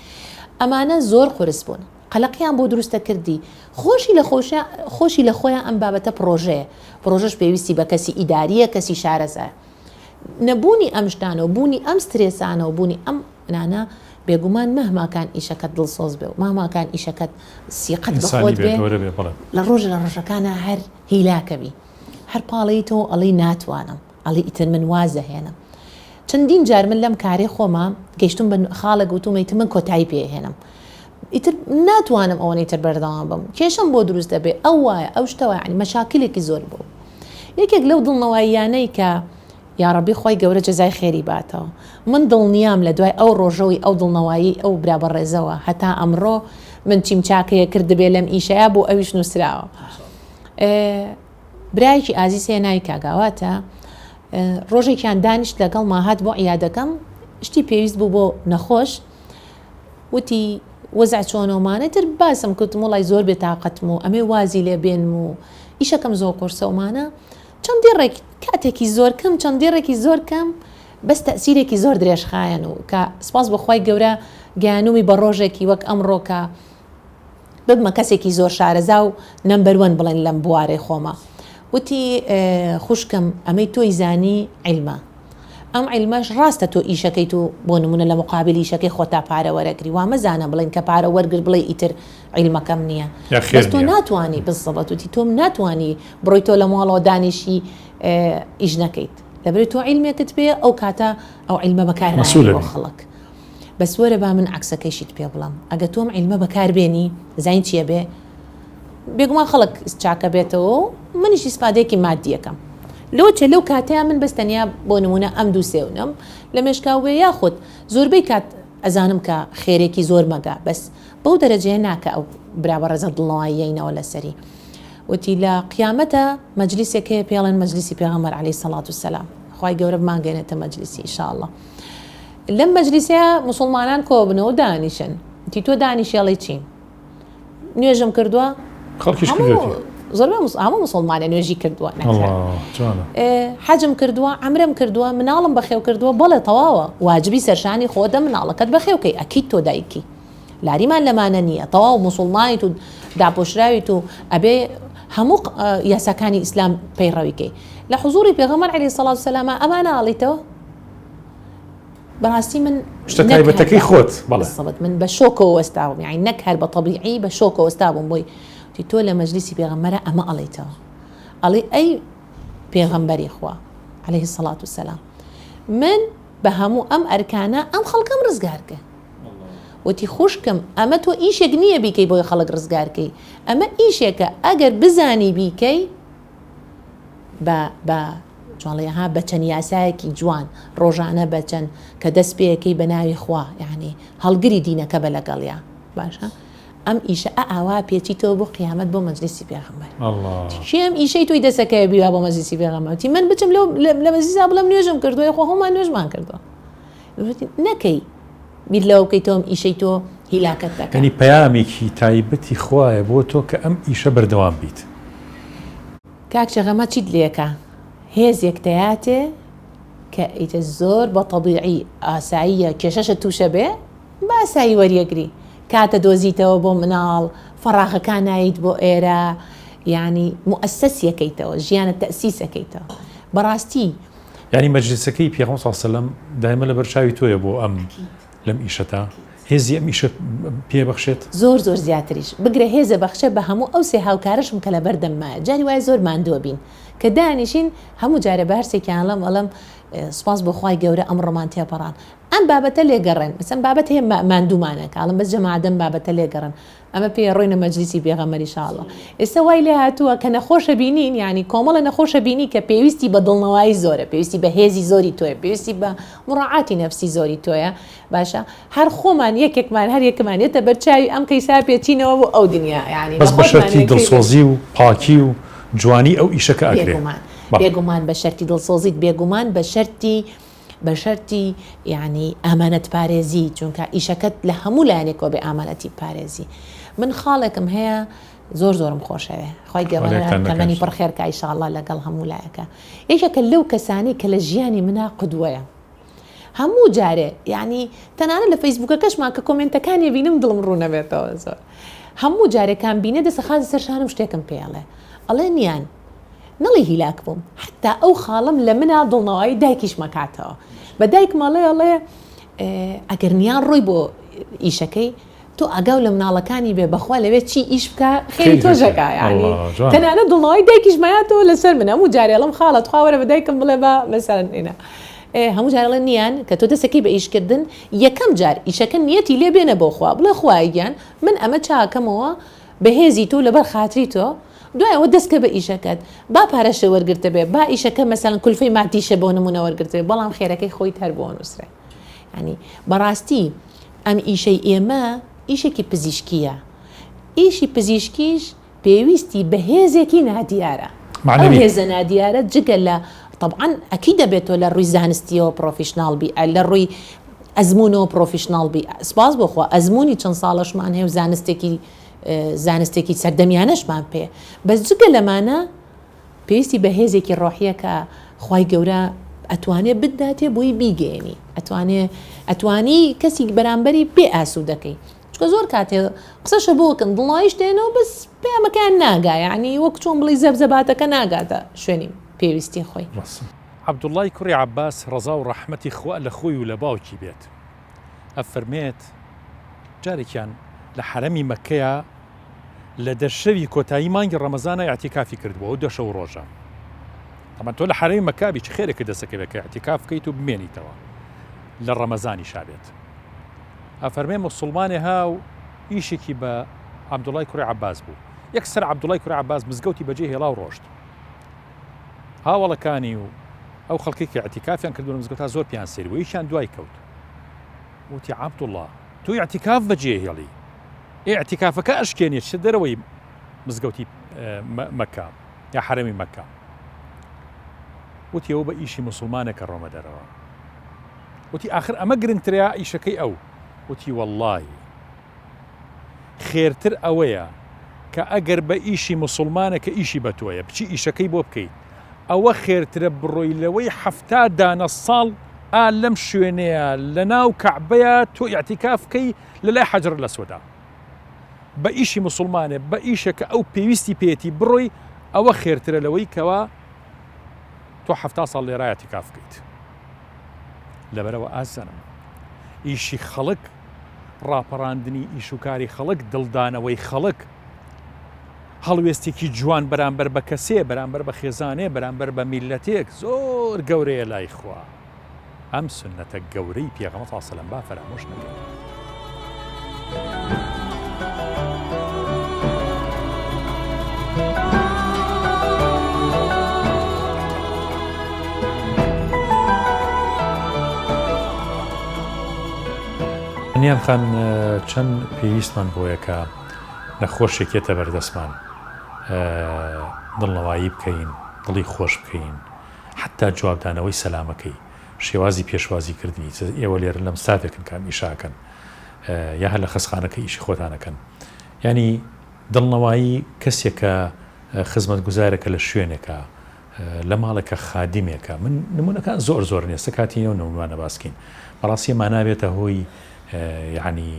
C: ئەمانە زۆر قورس بوون قەلەقیان بۆ دروست دەکردی خۆشی لە خۆشیا خۆشی لە خۆیان ئەم بابەتە پڕۆژەیە پڕۆژەش پێویستی بە کەسی ئیداریە کەسی شارەزایە نەبوونی ئەم شتانە و بوونی ئەم سترێسانە و بوونی ئەم نانە بێگومان مەهماکان ئیشەکەت دڵسۆز بێ و مەهماکان ئیشەکەت سیقەت بە
A: ئینسانی
C: خۆت
A: بێ
C: بێ
A: گەورە بێ بەڵێ.
C: لە ڕۆژ لە ڕۆژەکانا هەر هیلاکەبی هەر پاڵێیتەوە ئەڵێی ناتوانم ئەڵێی ئیتر من واز ئەهێنم چەندین جار من لەم کارەی خۆما گەیشتوم بە خاڵێک وتومە ئیتر من کۆتایی پێ ئەهێنم ئیتر ناتوانم ئەوەنەی تر بەردەوام بم کێشەم بۆ دروست دەبێ ئەو وایە ئەو شتە وایە یعنی مەشاکلێکی زۆر بوو یەکێک لەو دڵنەواییانەی کە یاڕەبی خوای گەورە جەزای خێری باتەوە من دڵنیام لە دوای ئەو ڕۆژەوەی ئەو دڵنەواییەی ئەو برا بەڕێزەوە هەتا ئەمڕۆ من چیم چاکەیە کردبێ لەم ئیشەیا بۆ ئەویش نووسراوە برایەکی ئازیز هەیە ناوی کاک ئاواتە ڕۆژێکیان دانیشت لەگەڵما هات بۆ عیادەکەم شتی پێویست بوو بۆ نەخۆش وتی وەزع چۆنەوەمانە تر باسم کردم وڵی زۆر بێتاقەتم و ئەمێ وازی لێ بێنم و ئیشەکەم زۆر قورسەومانە چەند دێڕێک کاتێکی زۆر کەم چەند دێڕێکی زۆر کەم بەس تەسیرێکی زۆر درێژخایەن و کە سپاس بۆ خوای گەورە گەیانومی بە ڕۆژێکی وەک ئەمڕۆ کە ببمە کەسێکی زۆر شارەزا و number one بڵێن لەم بوارەی خۆما وتی خوشکم ئەمەی تۆی زانی عیلمە ئەم عیلمەش ڕاستە تۆ ئیشەکەیت و بۆ نمونە لە مقابل ئیشەکەی خۆتا پارە وەرەگری وا مەزانە بڵێن کە پارە وەرگر بڵێ ئیتر عیلمەکەم نییە بەس تۆ ناتوانی بالضبط وتی تۆم ناتوانی بڕۆی تۆ لە ماڵەوە دانیشی ئیش نەکەیت لەبەری تۆ عیلمێکت پێ ئەو کاتە ئەو عیلمە بەکار بۆ خەڵک بەس وەرە با من عەکسەکەیشیت پێ بڵێم ئەگە تۆ ئەم عیلمە بەکار بێنی زین چیە بێ بێگومان خەڵک چاکە بێتەوە و منیش ئیسفادەیەکی مادیەکەم لەوە چێ لەو کاتەیە من بەس تەنیا بۆ نمونە ئەم دوو سێونم لە مێشکا وێ یاخود زۆربەی کات ئەزانم کە خێرێکی زۆر مەگا بەس بەو دەرەجەیە ناکە ئەو برا بەڕێزە دڵنەواییەینەوە لەسەری وتی لە قیامەتە مەجلیسێک هەیە پێڵێن مەجلیسی پێغەمبەر عەلەیهی سەڵات و سەلام خوای گەورە بمانگەێنێتە مەجلیسی ئینشاءاللە لەم مەجلیسەیا موسڵمانان کۆبنەوە و دانیشن وتی تۆ دانیشی ئەڵێی چی نوێژم کردووە
A: خەڵکیش کردوێتی
C: زۆربەی هەموو موسڵمانە نوێژی کردووە حەجم کردووە عەمرەم کردووە مناڵم بەخێو کردووە بەڵێ تەواوە واجبی سەرشانی خۆتە مناڵەکەت بەخێوکەی ئەکید تۆ دایکی لاریمان لەمانە نییە تەواو موسڵمانیت و داپۆشراویت و ئەبێ هەموو یاساکانی ئیسلام پەیڕەویکەی لە حزوری پێغەمبەر عەلەیهی سەڵات وسەلامە ئەمانە ئاڵیتەوە بەڕاستی من
A: شتە تایبەتەکەی خۆت بەڵێ
C: بالضبط من بە شۆکەوە وەستاوم یعنی نەک هەر بە تەبیعی بە شۆکەوە وەستابووم بۆی وتی تۆ لە مەجلیسی پێغەمبەرە ئەمە ئەڵێیتەوە ئەڵێ ئەی پێغەمبەری خوا علیه الصلاة والسلام من. بە هەموو ئەم ئەرکانە ئەم خەڵکەم ڕزگار کرد. وتی خوشکم ئەمە تۆ ئیشێک نییە بیکەی بۆی خەڵک ڕزگار کەی، ئەمە ئیشێکە ئەگەر بزانی بیکەی بە بە چۆن ها بە چەند یاسایەکی جوان ڕۆژانە بە چەند کە دەست پێەکەی بە ناوی خوا یعنی هەڵگری دینەکە بە لەگەڵیا باشە ئەم ئیشە ئە ئاوا پێچیتەوە بۆ قیامەت بۆ مەجلیسی پێغەمبەر کێ ئەم ئیشەی تۆی دەسەکەوێ بیوا بۆ مەجلیسی پێغەمبەر وتی من بچم لەو لە مەجلیسا بڵێم نوێژم کردووە خۆ هەموومان نوێژمان کردووە نەکەی بیر لەوە بکەی تۆ ئەم ئیشەی تۆ هیلاکەت دەکات.
A: یانی پەیامێکی تایبەتی خوایە بۆ تۆ کە ئەم ئیشە بەردەوام بیت.
C: کاک شێخ ئەمە چیت لێکا هێزێک تەیاتێ کە ئیتر زۆر بە تەبیعی ئاساییە کێشەشت توشە بێ بە ئاسایی وەریەگری کاتە دۆزیتەوە بۆ مناڵ فەڕاغەکان نایت بۆ ئێرە یانی موئەسەسیەکەیتەوە ژیانت تەئسیسەکەیتەوە بەڕاستی.
A: یانی مەجلیسەکەی پێغەمبەر صلی اللە علیە وسلم دایمە لەبەر چاوی تۆیە بۆ ئەم لەم ئیشەتا هێزی ئەم ئیشە پێ بەخشێت؟
C: زۆر زۆر زیاتریش بگرە هێزە بەخشە بە هەموو ئەو سێ هاوکارەشم کە لەبەر دەممایە جاری وایە زۆر ماندووە بین کە دانیشین هەموو جارێ بە هەرسێکیان ئەڵێم ئەڵێم سوپاس بۆ خوای گەورە ئەمڕۆمان تێپەڕان ئەم بابەتە لێگەڕێن مەسەن بابەت هەیە ماندوومان ئەکا ئەڵێم بەس جەماعەت ئەم بابەتە لێگەڕێن ئەمە پێ ڕۆینە مەجلیسی پێغەمبەر ان شاء اللە ئێستا وای لێ هاتووە کە نەخۆشە بینین یعنی کۆمەڵە نەخۆشە بینی کە پێویستی بە دڵنەوایی زۆرە پێویستی بە هێزی زۆری تۆیە پێویستی بە مڕاعاتی نەفسی زۆری تۆیە باشە هەر خۆمان یەکێکمان هەر یەکمان یەتە بەرچاوی ئەم کەیسا پێچینەوە بۆ ئەو دنیا یعنی
A: بەس بە شەرتی دڵسۆزی و پاکی و جوانی ئەو ئیشە کە ئەکرێ
C: بێگومان بێگومان بە شەرتی دڵسۆزیت بێگومان بە شەرتی بە شەرتی یانی ئامانەت پارێزی چونکە ئیشەکەت لە هەموو لایەنێکەوە بێ ئامانەتی بپارێزی من خاڵێکم هەیە زۆر زۆرم خۆشەوێ خی گەورە تەمەنی پڕ خێرکە ئیشاڵڵا لەگەڵ هەموو لایەکە یەکێکە لەو کەسانی کە لە ژیانی منا قدوەیە هەموو جارێ یعنی تەنانەت لە فەیسبوکەکەشمان کە کۆمێنتەکانی بینم دڵم ڕوونەبێتەوە زۆر هەموو جارێکان بینێ دەسە خازە سەر شانم شتێکم پێڵێ ئەڵێ نیان نەڵێی هیلاک بووم حەتا ئەو خاڵەم لە منا دڵنەوایی دایکیشم ئەکاتەوە بە دایکم ئەڵێ ئەڵێ ئەگەر نیان ڕۆی بۆ ئیشەکەی تۆ ئاگاو لە مناڵەکانی بێ بەخوا لەوێ چی ئیش بکە خێری تۆژەکە یعنی تەنانەت دڵنەوەی دایکیش مایاتەوە لەسەر من هەموو جارێ ئەڵێم خاڵە تخوا وەرە بە دایکم بڵێ بە مەسەلەن ئینا هەموو جارێ ئەڵێ نیان کە تۆ دەسەکەی بە ئیشکردن یەکەم جار ئیشەکە نیەتی لێ بێنە بۆ خوا بڵێ خوایە گیان من ئەمە چاکەمەوە بەهێزی تۆ لەبەر خاتری تۆ دوای ئەوە دەست کە بە ئیشەکەت با پارەشت وەرگرتبێ با ئیشەکە مەسەلەن کولفەی مادیشە بۆ نمونە وەرگرتبێ بەڵام خێرەکەی خۆیت هەر بۆ نووسرێ یانی بەڕاستی ئەم ئیشەی ئێمە ئیشێکی پزیشکیە ئیشی پزیشکیش پێویستی بە هێزێکی نادیارە ئەو هێزە نادیارە جگە لە طبعا ئەکی دەبێت تۆ لە ڕووی زانستیەوە پرۆفیشناڵ بی لە ڕووی ئەزموونەوە پرۆفیشناڵ بی سپاس بۆ خوا ئەزموونی چەند ساڵەشمان هەیە و زانستێکی زانستێکی سەردەمیانەشمان پێ بەس جگە لەمانە پێویستی بە هێزێکی ڕۆحیە کە خوای گەورە ئەتوانێ بتداتێ بۆی بیگەیەنی ئەتوانێ ئەتوانی کەسی بەرامبەری پێ ئاسوودەکەی چکە زۆر کاتێ قسەشە بۆکن دڵنایش دێنەوە بەس پەیامەکەیان ناگا یعنی وەک چۆن بڵی زەبزەباتەکە ناگاتە شوێنی پێویستی خۆی.
A: عەبدوڵڵای کوڕی عەباس ڕەزا و ڕەحمەتی خوا لە خۆی و لە باوکی بێت ئەفەرمێت، جارێکیان لە حەرەمی مەککەیا لە دە شەوی کۆتایی مانگی ڕەمەزانا ئیعتیکافی کردبوو، ئەو دە شەو و ڕۆژە. تەبعەن تۆ لە حەرەمی مەککە بی چ خێرێکت دەست ئەکەوێت کە ئیعتیکاف بکەیت و بمێنیتەوە لە ڕەمەزانیشا بێت. ئەفەرمێ موسوڵمانێ ها و ئیشێکی بە عەبدوڵڵای کوڕی عەباس بوو. یەکسەر عەبدوڵڵای کوڕی عەباس مزگەوتی بەجێ هێڵا و ڕۆشت. هاوەڵەکانی و ئەو خەڵکەی کە ئیعتیکافیان کردووە لە مزگەوتا زۆر پێیان سەیر بوو، یەکیان دوای کەوت وتی عەبدوڵڵا تۆ ئیعتیکاف بەجێ هێڵی، ئیعتیکافەکە ئەشکێنی چتە دەرەوەی مزگەوتی مەکە یا حەرەمی مەکە. وتی ئەوە بە ئیشی موسڵمانێکە ڕۆمە دەرەوە. وتی ئاخر ئەمە گرنگترە یا ئیشەکەی ئەو؟ وتی وەڵڵاهی خێرتر ئەوەیە کە ئەگەر بە ئیشی موسڵمانە کە ئیشی بە تۆیە بچی ئیشەکەی بۆ بکەی ئەوە خێرترە بڕۆی لەوەی حەفتا دانە ساڵ ئا لەم شوێنەیە لە ناو کەعبەیە تۆ ئیعتیکاف بکەی لە لای حەجەر لەسوەدا بە ئیشی موسڵمانێ بە ئیشە کە ئەو پێویستی پێیەتی بڕۆی ئەوە خێرترە لەوەی کەوا تۆ حەفتا ساڵ لێرە ئیعتیکاف بکەیت لەبەرەوە ئازیزانم ئیشی خەڵک ڕاپەڕاندنی ئیش و کاری خەڵک، دڵدانەوەی خەڵک، هەڵوێستێکی جوان بەرامبەر بە کەسێ، بەرامبەر بە خێزانێ، بەرامبەر بە میللەتێک زۆر گەورەیە لای خوا. ئەم سوننەتە گەورەی پێغەمبەر صلی اللە علیە وسلم با فەرامۆش نەکەین. نیان خان چەند پێویستمان بۆیە کە نەخۆشێک یەتە بەردەستمان دڵنەوایی بکەین دڵی خۆش بکەین حەتا جوابدانەوەی سەلامەکەی، شێوازی پێشوازی کردنی، چ ئێوە لێرەن لەم ستافێکن کە ئەم ئیشە ئەکەن یا هەر لە خەسخانەکە ئیشی خۆتان ئەکەن یانی دڵنەوایی کەسێک کە خزمەتگوزارێکە لە شوێنێکە لە ماڵێکە خادمێکە من نمونەکان زۆر زۆرن ئێستا کاتی نیە و نمونانە باسکەین بەڕاستی ئەمانە بێتە هۆی یعنی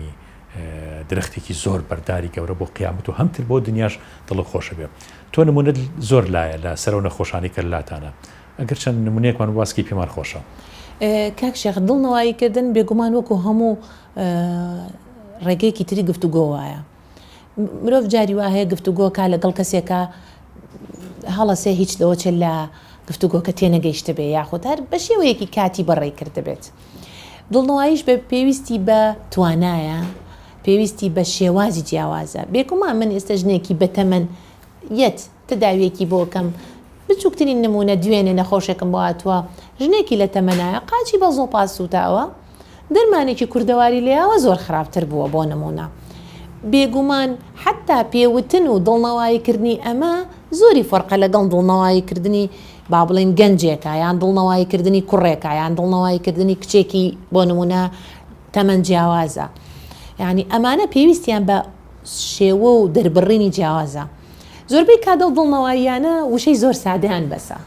A: درەختێکی زۆر بەرداری گەورە بۆ قیامەت و هەمتر بۆ دنیاش دڵت خۆشە بێ تۆ نمونەت زۆر لایە لە سەر ئەو نەخۆشانەی کە لاتانە ئەگەر چەند نمونەیەکمان بۆ باس کەی پێمان خۆشە.
C: کاک شێخ دڵنەوایی کردن بێگومان وەکو هەموو ڕێگەیەکی تری گفتوگۆ وایە مرۆڤ جاری وا هەیە گفتوگۆکە لەگەڵ کەسێکە هەڵەسێ هیچ لەوە چێت لە گفتوگۆکە تێنەگەیشتبێ یاخود هەر بە شێوەیەکی کاتی بەڕێی کردبێت دڵنەواییش بە پێویستی بە توانایە پێویستی بە شێوازی جیاوازە بێگومان من ئێستا ژنێکی بەتەمەن یەت تداویەکی بۆ کەم بچووکترین نمونە دوێنێ نەخۆشێکم بۆ هاتووە ژنێکی لە تەمەنایە قاچی بە زۆپا سووتاوە دەرمانێکی کوردەواری لێیاوە زۆر خراپتر بووە بۆ نمونە بێگومان حتا پێوتن و دڵنەوایی کردنی ئەمە زۆری فەرقە لەگەڵ دڵنەوایی کردنی با بڵێین گەنجێکە یان دڵنەوایی کردنی کوڕێکە یان دڵنەوایی کردنی کچێکی بۆ نمونە تەمەن جیاوازە یعنی ئەمانە پێویستیان بە شێوە و دەربڕینی جیاوازە زۆربەی کادەو دڵنەواییانە وشەی زۆر سادەیان بەسە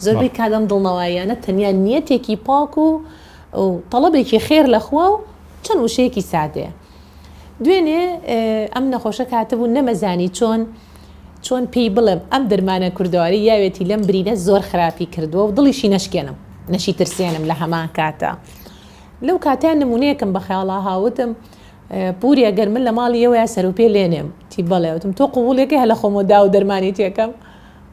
C: زۆربەی کادەم دڵنەواییانە تەنیا نیەتێکی پاک و تەڵەبێکی خێر لە خوا و چەند وشەیەکی سادەیە دوێنێ ئەم نەخۆشە کاتبوو نەمەزانی چۆن چۆن پێی بڵێم ئەم دەرمانە کوردەواری یاوێتی لەم برینە زۆر خراپی کردووە و دڵیشی نەشکێنم نەشی ترسێنم لە هەمان کاتە لەو کاتیان نمونەیەکم بە خەیاڵا هاوتم پوری ئەگەر من لە ماڵی ئێوەیا سەروپێ لێنێم تی بەڵێ وتم تۆ قبوڵیەکەی هەلە خۆمەوە داو دەرمانی تێکەم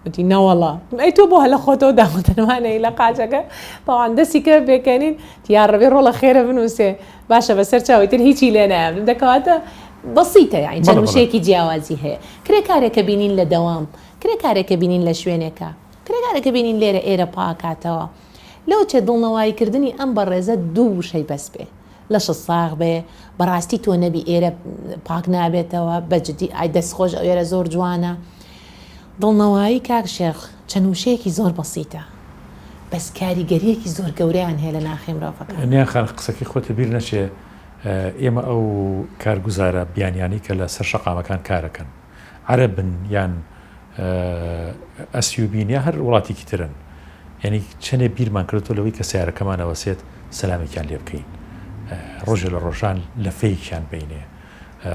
C: وتی نەوەڵا ئەی تۆ بۆ هەلە خۆتەوە داو دەرمانەی لە قاچەکە تاوان دەستی کە پێکەنین یا ڕەبی ڕۆڵە خێرە بنووسێ باشە بەسەر چاوی تر هیچی لێ نایەم دەکەواتە بەسیتە یانی چەند وشەیەکی جیاوازی هەیە کرێکارێکە بینین لە دەوام کرێکارێکە بینین لە شوێنێکە کرێکارێکە بینین لێرە ئێرە پاکاتەوە لەوچێ دڵنەوایی کردنی ئەم بەڕێزە دوو وشەی بەس بێ لەشت ساغ بێ بەڕاستی تۆ نەبی ئێرە پاک نابێتەوە بەجدی ئای دەست خۆش ئێرە زۆر جوانە دڵنەوایی کاک شێخ چەند وشەیەکی زۆر بەسیتە بەس کاریگەریەکی زۆر گەورەیان هەیە لە ناخی مرۆڤەکان.
A: نیان خان قسەکەی خۆتە بیر نەچێ ئێمە ئەو کارگوزارە بیانیانەی کە لە سەر شەقامەکان کارەکەن عەرەبن یان ئەسیوبین یا هەر وڵاتێکی ترن یعنی چەنێ بیرمان کردۆتەوە لەوەی کە سیارەکەمان ئەوەسێت سەلامێکیان لێ بکەین ڕۆژێ لە ڕۆژان لەفەیەکیان بینێ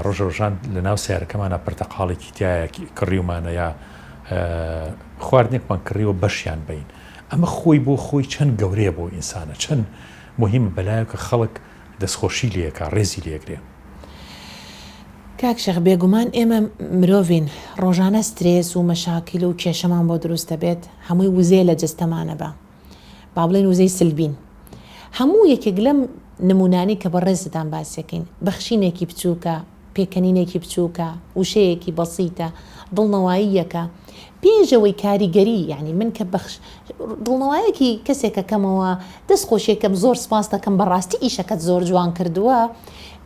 A: ڕۆژە ڕۆژان لە ناو سیارەکەمانە پرتەقاڵێکی تایە کڕیومانە یا خواردنێکمان کڕیوە بەشیان بین ئەمە خۆی بۆ خۆی چەند گەورەیە بۆ ئینسانە چەند مهمە بەلایە کە خەڵک دەستخۆشی لێکا ڕێزی لێگرێ.
C: کاک شێخ بێگومان ئێمە مرۆڤین ڕۆژانە سترێس و مەشاکیل و کێشەمان بۆ دروست دەبێت هەمووی وزەیە لە جەستەمانە بە با بڵێین وزەی سلبین هەموو یەکێک لەم نمونانەی کە بەڕێزتان باسیەکەین بەخشینێکی بچووکە پێکەنینێکی بچووکە وشەیەکی بەسیتە دڵنەواییەکە پێش ئەوەی کاریگەری یانی من کە بەخش دڵنەوایەکی کەسێکەکەمەوە دەست خۆشیەکەم زۆر سپاس دەکەم بەڕاستی ئیشەکەت زۆر جوان کردووە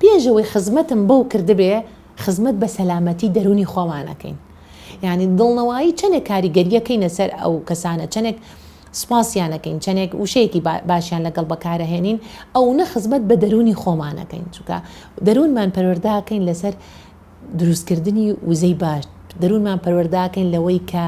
C: پێش ئەوەی خزمەتم بەو کردبێ خزمەت بە سەلامەتی دەروونی خۆمان ئەکەین یانی دڵنەوایی چەنێک کاریگەریەکەینە سەر ئەو کەسانە چەنێک سپاسیان ئەکەین چەنێک وشەیەکی باشیان لەگەڵ بەکارەهێنین ئەونە خزمەت بە دەروونی خۆمان ئەکەین چونکە دەروونمان پەروەردە ئەکەین لەسەر دروستکردنی وزەی باش دەروونمان پەروەردە ئەکەین لەوەی کە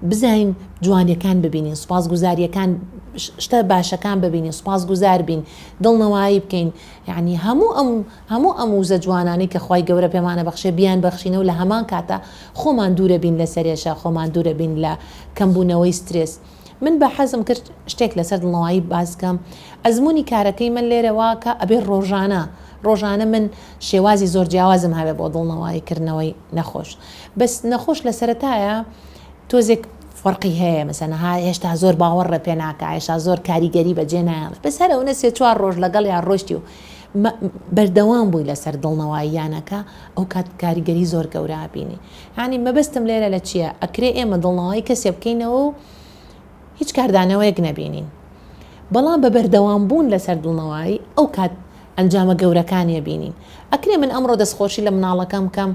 C: بزانین جوانیەکان ببینین سوپاسگوزاریەکان شتە باشەکان ببینین سوپاسگوزار بین دڵنەوایی بکەین یعنی هەموو ئەم هەموو ئەم وزە جوانانەی کە خوای گەورە پێمانە بەخشێ بیان بەخشینەوە لە هەمان کاتە خۆمان دوورە بین لە سەرێشە خۆمان دوورە بین لە کەمبوونەوەی سترێس من بە حەزم کرد شتێک لەسەر دڵنەوایی باس کەم ئەزموونی کارەکەی من لێرە واکە ئەبێ ڕۆژانە ڕۆژانە من شێوازی زۆر جیاوازم هەبێ بۆ دڵنەوایی کردنەوەی نەخۆش بەس نەخۆش لە سەرەتایە تۆزێک. فەرقی هەیە مەسەن ها هێشتا زۆر باوەڕە پێ ناکا هێشتا زۆر کاریگەری بەجێ نایەڵێ بەس هەر ئەونە سێ چوار ڕۆژ لەگەڵیا ڕۆشتی و بەردەوام بووی لەسەر دڵنەواییانەکە ئەو کات کاریگەری زۆر گەورە ئەبینی یانی مەبەستم لێرە لە چییە ئەکرێ ئێمە دڵنەوایی کەسێ بکەینەوە و هیچ کاردانەوەیەک نەبینین بەڵام بە بەردەوام بوون لەسەر دڵنەوایی ئەو کات ئەنجامە گەورەکانی ئەبینین ئەکرێ من ئەمڕۆ دەستخۆشی لە مناڵەکەم بکەم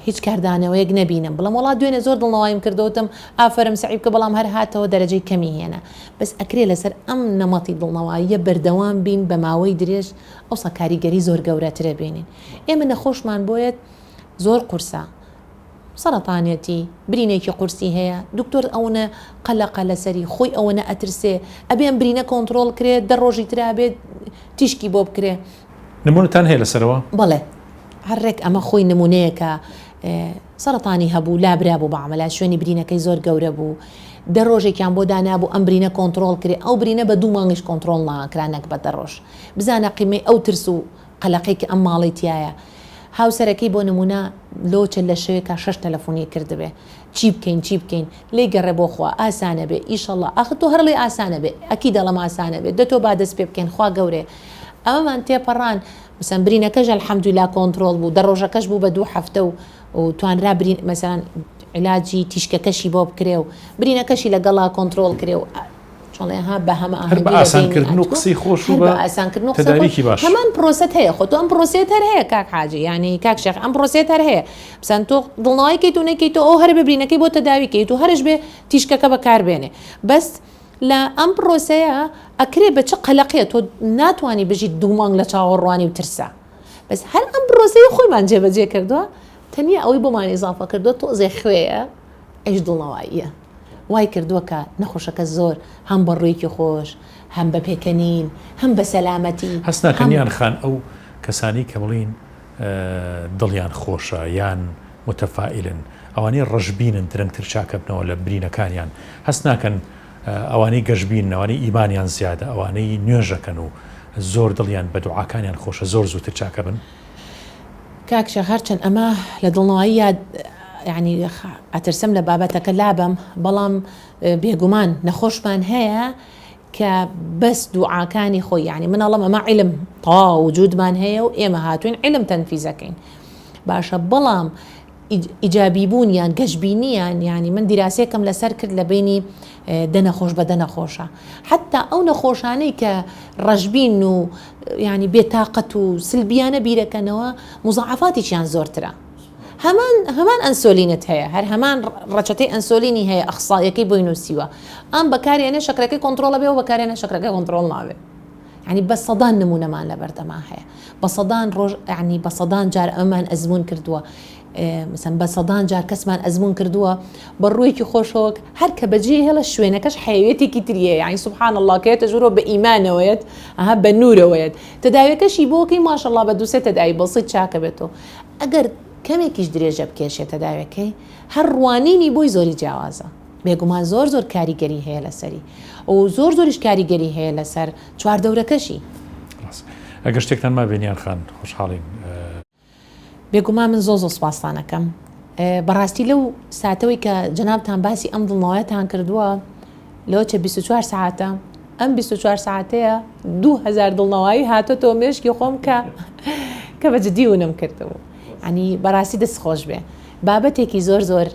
C: هیچ کاردانەوەیەک نەبینم بڵێم وەڵا دوێنێ زۆر دڵنەواییم کردەوە وتم ئافەرم سەعی بکە بەڵام هەر هاتەوە دەرەجەی کەمی هێنا بەس ئەکرێ لەسەر ئەم نەمەتی دڵنەواییە بەردەوام بین بە ماوەی درێژ ئەوسا کاریگەری زۆر گەورەتر ئەبینین ئێمە نەخۆشمان بۆیەت زۆر قورسە سەرەتانێتی برینێکی قورسی هەیە دکتۆر ئەونە قەلەقە لەسەری خۆی ئەوەنە ئەترسێ ئەبێ ئەم برینە کۆنتڕۆڵ کرێ دە ڕۆژی ترا بێت تیشکی بۆ بکرێ.
A: نمونەتان هەیە لەسەرەوە؟
C: بەڵێ هەر ڕێک ئەمە خۆی نمونەیەکە سەرەتانی هەبوو لابرابوو بە عەمەلات شوێنی برینەکەی زۆر گەورە بوو دە ڕۆژێکیان بۆ دانابوو ئەم برینە کۆنتڕۆڵ کرێ ئەو برینە بە دوو مانگیش کۆنتڕۆڵ ناکرا نەک بە دە ڕۆژ بزانە قیمەی ئەو ترس و قەلەقەی کە ئەم ماڵەی تیایە هاوسەرەکەی بۆ نمونە لۆچە لە شەوێکا شەش تەلەفۆنی کردبێ چی بکەین چی بکەین لێی گەڕێ بۆ خوا ئاسانە بێ ئیشەڵا ئاخر تۆ هەر ڵێی ئاسانە بێ ئەکید ئەڵێم ئاسانە بێ دە تۆ با دەست پێ بکەین خوا گەورەیە ئەمەمان تێپەڕان مەسەن برینەکەش الحمدللە کۆنترۆڵ بوو دە ڕۆژەکەش بوو بە دوو هەفتە و و توانرا برین مەسەن علاجی تیشکەکەشی بۆ بکرێ و برینەکەشی لەگەڵا کۆنترۆڵ کرێ و چۆڵێ ها بە هەمە
A: هەر بە ئاسانکردن و قسەی خۆش و بە
C: ئاسانکردن و
A: تەداریکی باش
C: هەمان پرۆسەت هەیە خۆ تۆ ئەم پرۆسەیەت هەر هەیە کاک حاجی یانی کاک شێخ ئەم پرۆسەیەت هەر هەیە بسەن تۆ دڵنەوایی کەیت و نەکەیت تۆ ئەو هەر بێ برینەکەی بۆ تەداوی کەیت و هەرش بێ تیشکەکە بەکار بێنێ بەس لە ئەم پرۆسەیە ئەکرێ بە چ قەلەقیە تۆ ناتوانی بژیت دوو مانگ لە چاوەڕوانی و ترسا بەس هەر ئەم پرۆسەیە خۆیمان جێبەجێ کردووە تەنیا ئەوەی بۆمان ئیزافە کردووە تۆزێ خوێیە ئەیش دڵنەواییە وای کردووە کە نەخۆشەکە زۆر هەم بە ڕوویەکی خۆش هەم بە پێکەنین هەم بە سەلامەتی
A: هەست ناکەن نیان خان ئەو کەسانەی کە بڵێین دڵیان خۆشە یان متفائلن ئەوانەی ڕەشبینن درەنگتر چاکەبنەوە لە برینەکانیان هەست ناکەن ئەوانەی گەشبینن ئەوانەی ئیمانیان زیادە ئەوانەی نوێژەکەن و زۆر دڵیان بە دوعاکانیان خۆشە زۆر زووتر چاکەبن؟
C: کاک شێخ هەرچەند ئەمە لە دڵنەواییا یانی ئەترسم لە بابەتەکە لابەم بەڵام بێگومان نەخۆشمان هەیە کە بەس دوعاکانی خۆی یانی من ئەڵم ئەمە علم تەواو وجودمان هەیە و ئێمە هاتوین علم تەنفیزەکەین باشە بەڵام ئیجابی بوون یان گەشبینیان یانی من دیراسەیەکم لەسەر کرد لە بینی دە نەخۆش بە دە نەخۆشە حتا ئەو نەخۆشانەی کە ڕەشبین و ینی بێتاقەت و سلبیانە بیرەکەنەوە مزاعفاتێکیان زۆرترە هەمان هەمان ئەنسۆلینت هەیە هەر هەمان ڕەچەتەی ئەنسۆلینی هەیە ئەخسایەکەی بۆی نووسیوە ئەم بەکارێنێ شەکرەکەی کۆنترۆڵە بێ و بەکارێنە شەکرەکە کۆنترۆڵ نابێ یانی بە سەدان نموونەمان لەبەردەما هەیە بە سەدان ڕۆژ یانی بە سەدان جار ئەمەمان ئەزموون کردووە مثلا بە سەدان جار کەسمان ئەزموون کردووە بە ڕوویەکی خۆشەوە هەر کە بەجێ هێڵە شوێنەکەش حەیەتێکی تریە یانی سبحان الله کە یەتە ژوورەوە بە ئیمانەوەیەت ئەها بە نورەوەیەت تەداویەکەشی بۆکەی ماشەڵڵا بە دووسێ تەداوی بەسیت چاکە بێتەوە ئەگەر کەمێکیش درێژە بکێشێ تەداویەکەی هەر ڕوانینی بۆی زۆری جیاوازە بێگومان زۆر زۆر کاریگەری هەیە لەسەری و زۆر زۆریش کاریگەری هەیە لەسەر چواردەورەکەشی.
A: ڕاست ئەگەر شتێکتان مابێ نیان خان خۆشحاڵین.
C: بێگومان من زۆر زۆر سوپاستان ئەکەم بەڕاستی لەو ساتەوەی کە جەنابتان باسی ئەم دڵنەوایەتان کردووە لەوە چە 24 سەعاتە ئەم 24 سەعاتەیە 2000 دڵنەوایی هاتۆتەوە مێشکی خۆم کە کە بە جدی ونم کردبوو ینی بەڕاستی دەست خۆش بێ بابەتێکی زۆر زۆر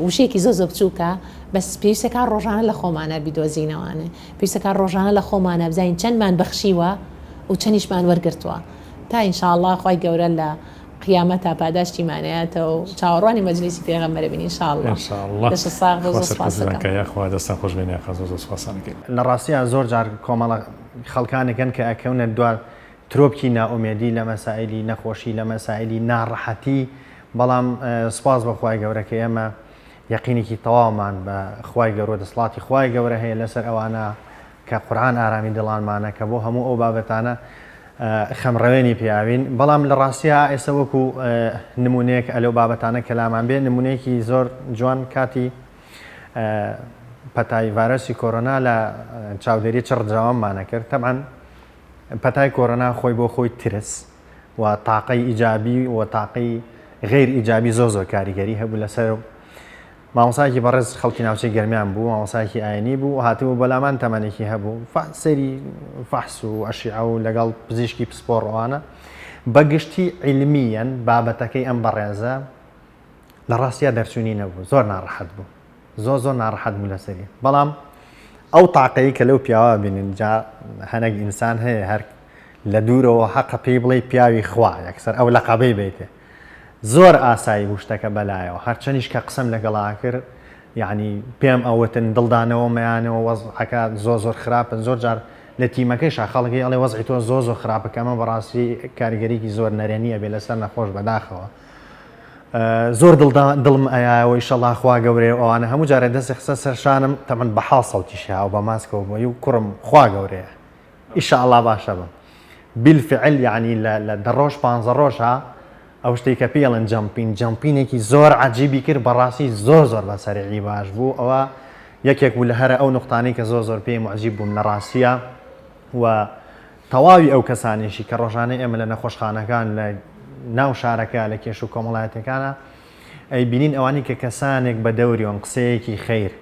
C: وشەیەکی زۆر زۆر بچووکە بەس پێویستەکە ڕۆژانە لە خۆمانە بیدۆزینەوانێ پێویستەکە ڕۆژانە لە خۆمانە بزانین چەندمان بەخشیوە و چەندیشمان وەرگرتووە تا ئینشاءاللە خوای گەورە لە قیامەتا پاداشتیمانەیاتەوە و چاوەڕوانی مەجلیسی پێغەمبەرە بین ئینشاءاللە
A: ئینشاءاللە
C: دەستت ساغ بێ
A: خوا
C: زۆر سوپاست
A: سەرکەوتوتان
C: دەکەم.
A: کا یاخوا دەستان خۆش بێ نیان خان زۆر زۆر سوپاستان ئەکەین.
D: لە ڕاستیا زۆر جار کۆمەڵە خەڵکانێک هەن کە ئەکەونە دوا ترۆپکی نائومێدی لە مەسائیلی نەخۆشی لە مەسائیلی ناڕەحەتی بەڵام سوپاس بۆ خوای گەورە کە ئێمە یەقینێکی تەواومان بە خوای گەورە دەسەڵاتی خوای گەورە هەیە لەسەر ئەوانە کە قورئان ئارامی دڵانمانە کە بۆ هەموو ئەو بابەتانە خەمڕەوێنی پیاوین بەڵام لە ڕاستیا ئێستا وەکو نمونەیەک ئەلەو بابەتانە کەلامان بێ نمونەیەکی زۆر جوان کاتی پەتای ڤایرۆسی کۆرۆنا لە چاودێری چڕ جاواممانە کرد تەبعەن پەتای کۆرۆنا خۆی بۆ خۆی ترس و تاقەی ئیجابی و تاقەی غیر ئیجابی زۆر زۆر کاریگەری هەبوو لەسەر. مامۆسایەکی بەڕێز خەڵکی ناوچەی گەرمیان بوو، مامۆسایەکی ئاینی بوو، هاتبوو بۆ لامان تەمەنێکی هەبوو، سەیری فەحس و ئەشیعە و لەگەڵ پزیشکی پسپۆڕ ئەوانە. بە گشتی عیلمییەن بابەتەکەی ئەم بەڕێزە لە ڕاستیا دەرچوونی نەبوو، زۆر ناڕەحەت بوو، زۆر زۆر ناڕەحەت بوو لەسەری. بەڵام ئەو تاقەی کە لەو پیاوە بینین، جا هەنەک ئینسان هەیە هەر لە دوورەوە حەقە پێی بڵێی پیاوی خوا، یەکسەر ئەو لەقەبەی بەیتێ. زۆر ئاسایی بوو شتەکە بەلایەوە هەرچەنیش کە قسەم لەگەڵا کرد یەعنی پێم ئەوتن دڵدانەوە مەیانەوە وەزعەکە زۆر زۆر خراپن زۆر جار لە تیمەکەیشا خەڵکی ئەڵێ وەزعی تۆ زۆر زۆر خراپە کە ئەمە بەڕاستی کاریگەریکی زۆر نەرێنی ئەبێ لەسەر نەخۆش بەداخەوە زۆر دڵدا دڵم ئەیایەوە ئیشەڵا خوا گەورەیە ئەوانە هەموو جارێ دەستی خستە سەر شانم تەمەن بەحاڵ سەوتیشی هاو بە ماسکەوە بۆی و کوڕم خوا گەورەیە ئیشاڵا باشە بم بیلفعل یەعنی لە لە دە ڕۆژ پانزە ڕۆژا ئەو شتەی کە پێی ئەڵێن jumping jumping ێکی زۆر عەجیبی کرد بەڕاستی زۆر زۆر بە سەریعی باش بوو ئەوە یەکێک بوو لە هەرە ئەو نوقتانەی کە زۆر زۆر پێی موعجیب بووم لە ڕاستیە و تەواوی ئەو کەسانێکی کە ڕۆژانە ئێمە لە نەخۆشخانەکان لە ناو شارەکە لە کێش و کۆمەڵایەتەکانە ئەی بینین ئەوانی کە کەسانێک بە دەوریۆن قسەیەکی خەیر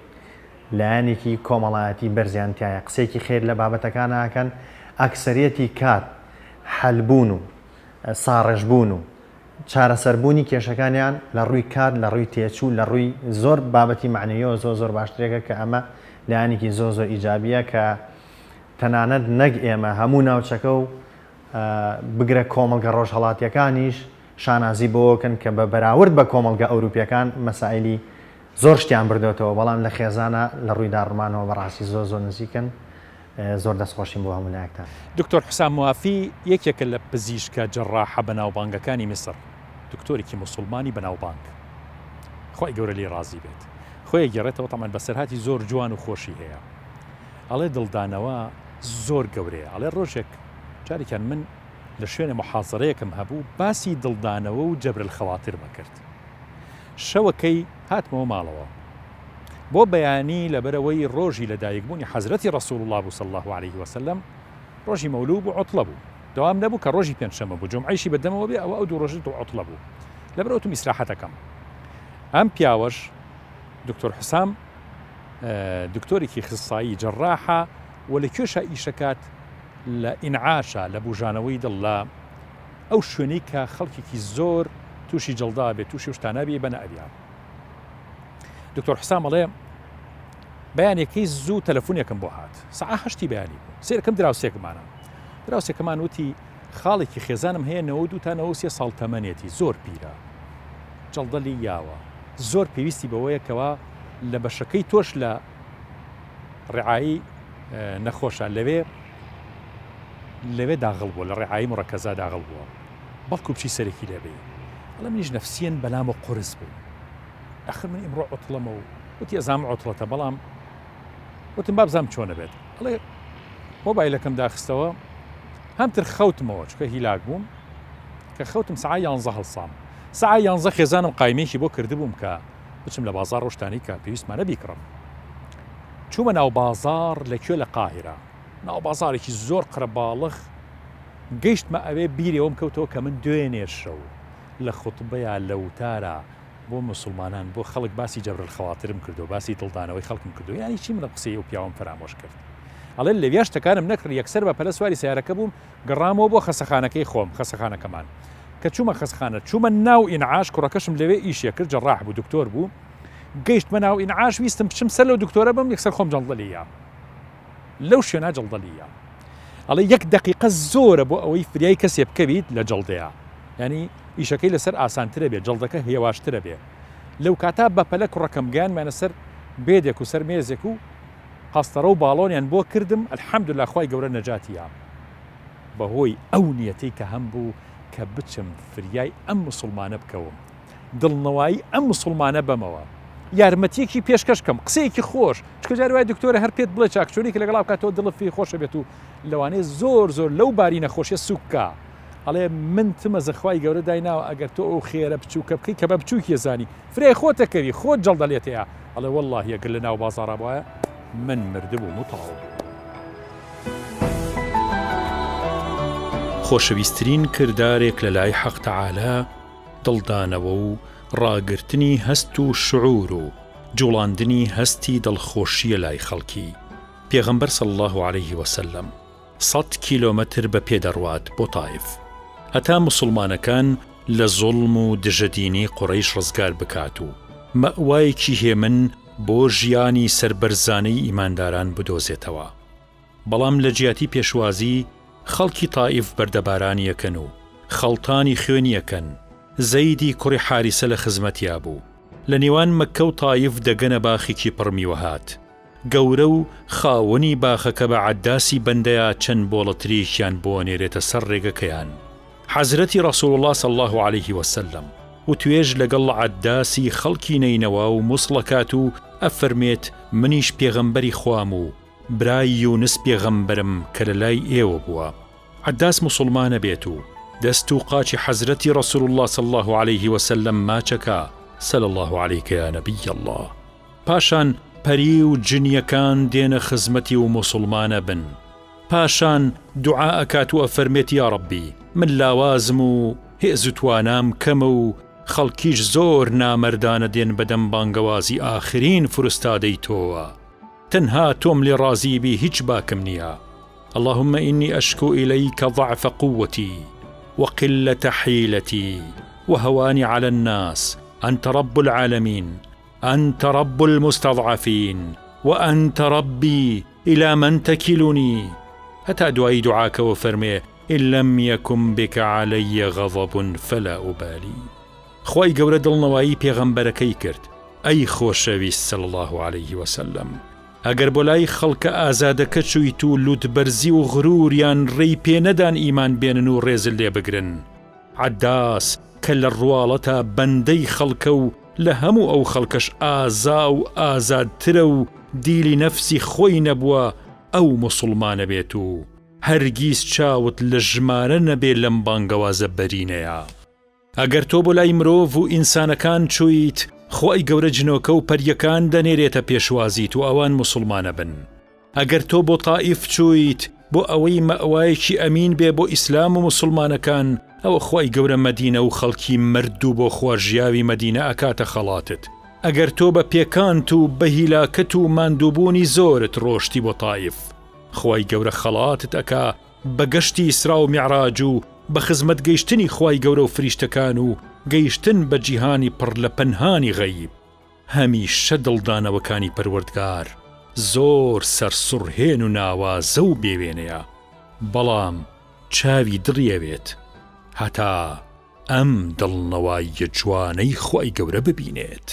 D: لایەنێکی کۆمەڵایەتی بەرزیان تیایە قسەیەکی خێر لە بابەتەکان ئەکەن ئەکسەریەتی کات حەل بوون و ساڕێژ بوون و چارەسەر بوونی کێشەکانیان لە ڕووی کات لە ڕووی تێچوو لە ڕووی زۆر بابەتی مەعنەویەوە زۆر زۆر باشترێکە کە ئەمە لایەنێکی زۆر زۆر ئیجابیە کە تەنانەت نەک ئێمە هەموو ناوچەکە و بگرە کۆمەڵگە ڕۆژهەڵاتیەکانیش شانازی بەوەکەن کە بە بەراورد بە کۆمەڵگە ئەوروپیەکان مەسایلی زۆر شتیان بردۆتەوە بەڵام لە خێزانا لە ڕووی داڕمانەوە بەڕاستی زۆر زۆر نزیکن زۆر دەست خۆشیم بۆ هەموو لایەکتان.
A: دکتۆر حوسام موافی یەکێکە لە پزیشکە جەڕاحە بەناوبانگەکانی میسر، دکتۆرێکی موسوڵمانی بەناوبانگ خوای گەورە لێی ڕازی بێت خۆی ئەگێڕێتەوە تەبعەن بەسەرهاتی زۆر جوان و خۆشی هەیە ئەڵێ دڵدانەوە زۆر گەورەیە ئەڵێ ڕۆژێک جارێکیان من لە شوێنێ محازەرەیەکم هەبوو باسی دڵدانەوە و جبر الخواطرم ئەکرد شەوەکەی هاتمەوە ماڵەوە بۆ بەیانی لەبەرئەوەی ڕۆژی لەدایکبوونی حەزرەتی ڕەسوڵ اللە بوو صلی اللە علیه وسلم ڕۆژی مەولوو بوو عوتڵە بوو دەوام نەبوو کە ڕۆژی پێنجشەممە بوو جومعەیشی بە دەمەوە بێ ئەوە ئەو دوو ڕۆژە عوتڵە بوو لەبەر ئەوتم ئیسراحەتەکەم ئەم پیاوەش دکتۆر حسام دکتۆرێکی خسایی جەراحە و لە کوێشا ئیشەکات لە ئینعاشە لە بوژانەوەی دڵ لە ئەو شوێنەی کە خەڵکێکی زۆر تووشی جەڵدە بێت تووشی ئەو شتانە بێ بەنە ئەویا دکتۆر حسام ئەڵێ بەیانەکەی زوو تەلەفۆنێکم بۆ هات سەعا هەشتی بەیانی بوو سێرکەم دراوسێکمانە دراوسێکەمان وتی خاڵێکی خێزانم هەیە 92 تا 93 ساڵ تەمەنێتی زۆر پیرە جەڵدە لی یاوە زۆر پێویستی بەوەیە کەوا لە بەشەکەی تۆش لە ڕعایی نەخۆشە لەوێ لەوێ داغڵ بووە لە ڕعایی مڕەکەزا داغڵ بووە بەڵکو بچی سەرێکی لێ بەی ئەڵێ منیش نەفسیەن بەلامە قورس بوو ئەخر من ئیمڕۆ عوتڵەمە و وتی ئەزانم عوتڵەتە بەڵام وتم با بزانم چۆنە بێت ئەڵێ مۆبایلەکەم داخستەوە هەمتر خەوتمەوە چکە هیلاک بووم کە خەوتم سعا یانزە هەڵسام سعا یانزە خێزانم قایمێکی بۆ کردبووم کە بچم لە بازار ڕۆشتانی کە پێویستمانە بیکڕم چوومە ناو بازار لە کوێ لە قاهرە ناو بازارێکی زۆر قەرەباڵغ گەیشتمە ئەوێ بیری ئەوەم کەوتەوە کە من دوێنێ شەو لە خوتبەیا لە وتارا بۆ موسڵمانان بۆ خەڵک باسی جبر الخواطرم کردو باسی دڵدانەوەی خەڵکم کردو یانی چی من ئەم قسەی ئەو پیاوەم فەرامۆش کرد ئەڵێ لەویا شتەکانم نەکڕی یەکسەر بە پەلە سواری سەیارەکە بووم گەڕامەوە بۆ خەسەخانەکەی خۆم خەسەخانەکەمان کە چوومە خەسخانە چوومە ناو ئینعاش کوڕەکەشم لەوێ ئیشێ کرد جەڕاح بوو دکتۆر بوو گەیشتمە ناو ئینعاش ویستم بچم سەر لەو دکتۆرە بم یەکسەر خۆم جەڵدە لێیا لەو شوێنە جەڵدە لییە ئەڵێ یەک دەقیقە زۆرە بۆ ئەوەی فریای کەسێ بکەویت لە جەڵدەیە ینی ئیشەکەی لەسەر ئاسانترە بێ جەڵدەکە هێواشترە بێ لەو کاتا بەپەلە کوڕەکەم گەیانمانە سەر بێدێک و سەر مێزێک و قاستەڕە و باڵۆنیان بۆ کردم الحمدلله خوای گەورە نەجاتی یام بەهۆی ئەو نیەتەی کە هەم بوو کە بچم فریای ئەم مسوڵمانە بکەوم دڵنەوایی ئەم مسوڵمانە بەمەوە یارمەتیەکی پێشکەش کەم قسەیەکی خۆش چکە جاری وای دکتۆرە هەر پێت بڵێ چاکچۆنێکی لەگەڵا بکات تۆ دڵت پێی خۆشە بێت و لەوانەیە زۆر زۆر لەو باری نەخۆشیە سوک بکا ئەڵێ من تمەزە خوای گەورە دایناوە ئەگەر تۆ ئەو خێرە بچووکە بکەی کە بە بچووکیە زانی فرێ خۆتەکەوی خۆت جەڵدە لێتەیە ئەڵێ وەڵڵاهی ئەگەر لە ناو بازاڕا بوایە من مردبووم و تەواو بوو.
B: خۆشەویسترین کردارێک لە لای حەق تەعالا دڵدانەوە و ڕاگرتنی هەست و شعور و. جوڵاندنی هەستی دڵخۆشییە لای خەڵکی. پێغەمبەر صلی اللە علیه وسلم سەت کیلۆمەتر بە پێ دەڕوات بۆ تائیف هەتا موسوڵمانەکان لە زوڵم و دژەدینی قوڕەیش ڕزگار بکات و مەئوایەکی هێمن بۆ ژیانی سەربەرزانەی ئیمانداران بدۆزێتەوە. بەڵام لە جیاتی پێشوازی، خەڵکی تائیف بەردەبارانی ئەکەن و خەڵتانی خوێنی ئەکەن، زەیدی کوڕی حاریسە لە خزمەتیا بوو. لە نێوان مەککە و تائیف دەگەنە باخێکی پڕ میوەهات. گەورە و خاوەنی باخەکە بە عەداسی بەندەیا چەند بۆڵە ترێکیان بۆ ئەنێرێتە سەر ڕێگەکەیان. حەزرەتی ڕەسوڵ اللە صلی اللە علیه وسلم وتوێژ لەگەڵ عەداسی خەڵکی نەینەوا و موسڵ ئەکات و ئەفەرمێت منیش پێغەمبەری خوام و برای یونس پێغەمبەرم کە لە لای ئێوە بووە. عەداس موسوڵمان ئەبێت و دەست و قاچی حەزرەتی ڕەسوڵ اللە صلی اللە علیه وسلم ماچ ئەکا، صلی اللە علیک یا نبی اللە. پاشان پەری و جنیەکان دێنە خزمەتی و موسوڵمان ئەبن. پاشان دوعا ئەکات و ئەفەرمێت یاڕەبی من لاوازم و هێز و توانام کەمە و خەڵکیش زۆر نامەردانە دێن بەدەم بانگەوازی ئاخرین فرستادەی تۆوە تەنها تۆم لێ ڕازی بی هیچ باکم نیە اللهم إني أشكو إليك ضعف قوتي وقلة حيلتي وهواني على الناس أنت رب العالمين أنت رب المستضعفين وأنت ربي إلى من تكلني هەتا دوایی دوعاکەوە فەرمێ إن لم يكن بك علي غضب فلا أبالي خوای گەورە دڵنەوایی پێغەمبەرەکەی کرد ئەی خۆشەویست صلی اللە علیه وسلم ئەگەر بۆ لای خەڵکە ئازادەکە چوویت و لوتبەرزی و غروریان ڕێی پێ نەدان ئیمان بێنن و ڕێزت لێ بگرن عەداس کە لە ڕواڵەتا بەندەی خەڵکە و لە هەموو ئەو خەڵکەش ئازا و ئازادترە و دیلی نەفسی خۆی نەبووە ئەو موسوڵمانە بێت و هەرگیز چاوت لە ژمارە نەبێ لەم بانگەوازە بەرینەیا. ئەگەر تۆ بۆ لای مرۆڤ و ئینسانەکان چوویت خوای گەورە جنۆکە و پەریەکان دەنێرێتە پێشوازیت و ئەوان موسوڵمانە بن. ئەگەر تۆ بۆ تائیف چوویت بۆ ئەوەی مەئوایەکی ئەمین بێ بۆ ئیسلام و موسڵمانەکان ئەوە خوای گەورە مەدینە و خەڵکی مەرد و بۆ خوا ژیاوی مەدینە ئەکاتە خەڵاتت ئەگەر تۆ بە پێکانت و بە هیلاکەت و ماندووبوونی زۆرت ڕۆشتی بۆ تائیف خوای گەورە خەڵاتت ئەکا بە گەشتی ئیسرا و میعراج و بە خزمەت گەیشتنی خوای گەورە و فریشتەکان و گەیشتن بە جیهانی پڕ لە پەنهانی غەیب. هەمیشە دڵدانەوەکانی پەروەردگار زۆر سەرسوڕهێن و ناوازە و بێوێنەیە، بەڵام چاوی دڕی ئەوێت هەتا ئەم دڵنەواییە جوانەی خوای گەورە ببینێت.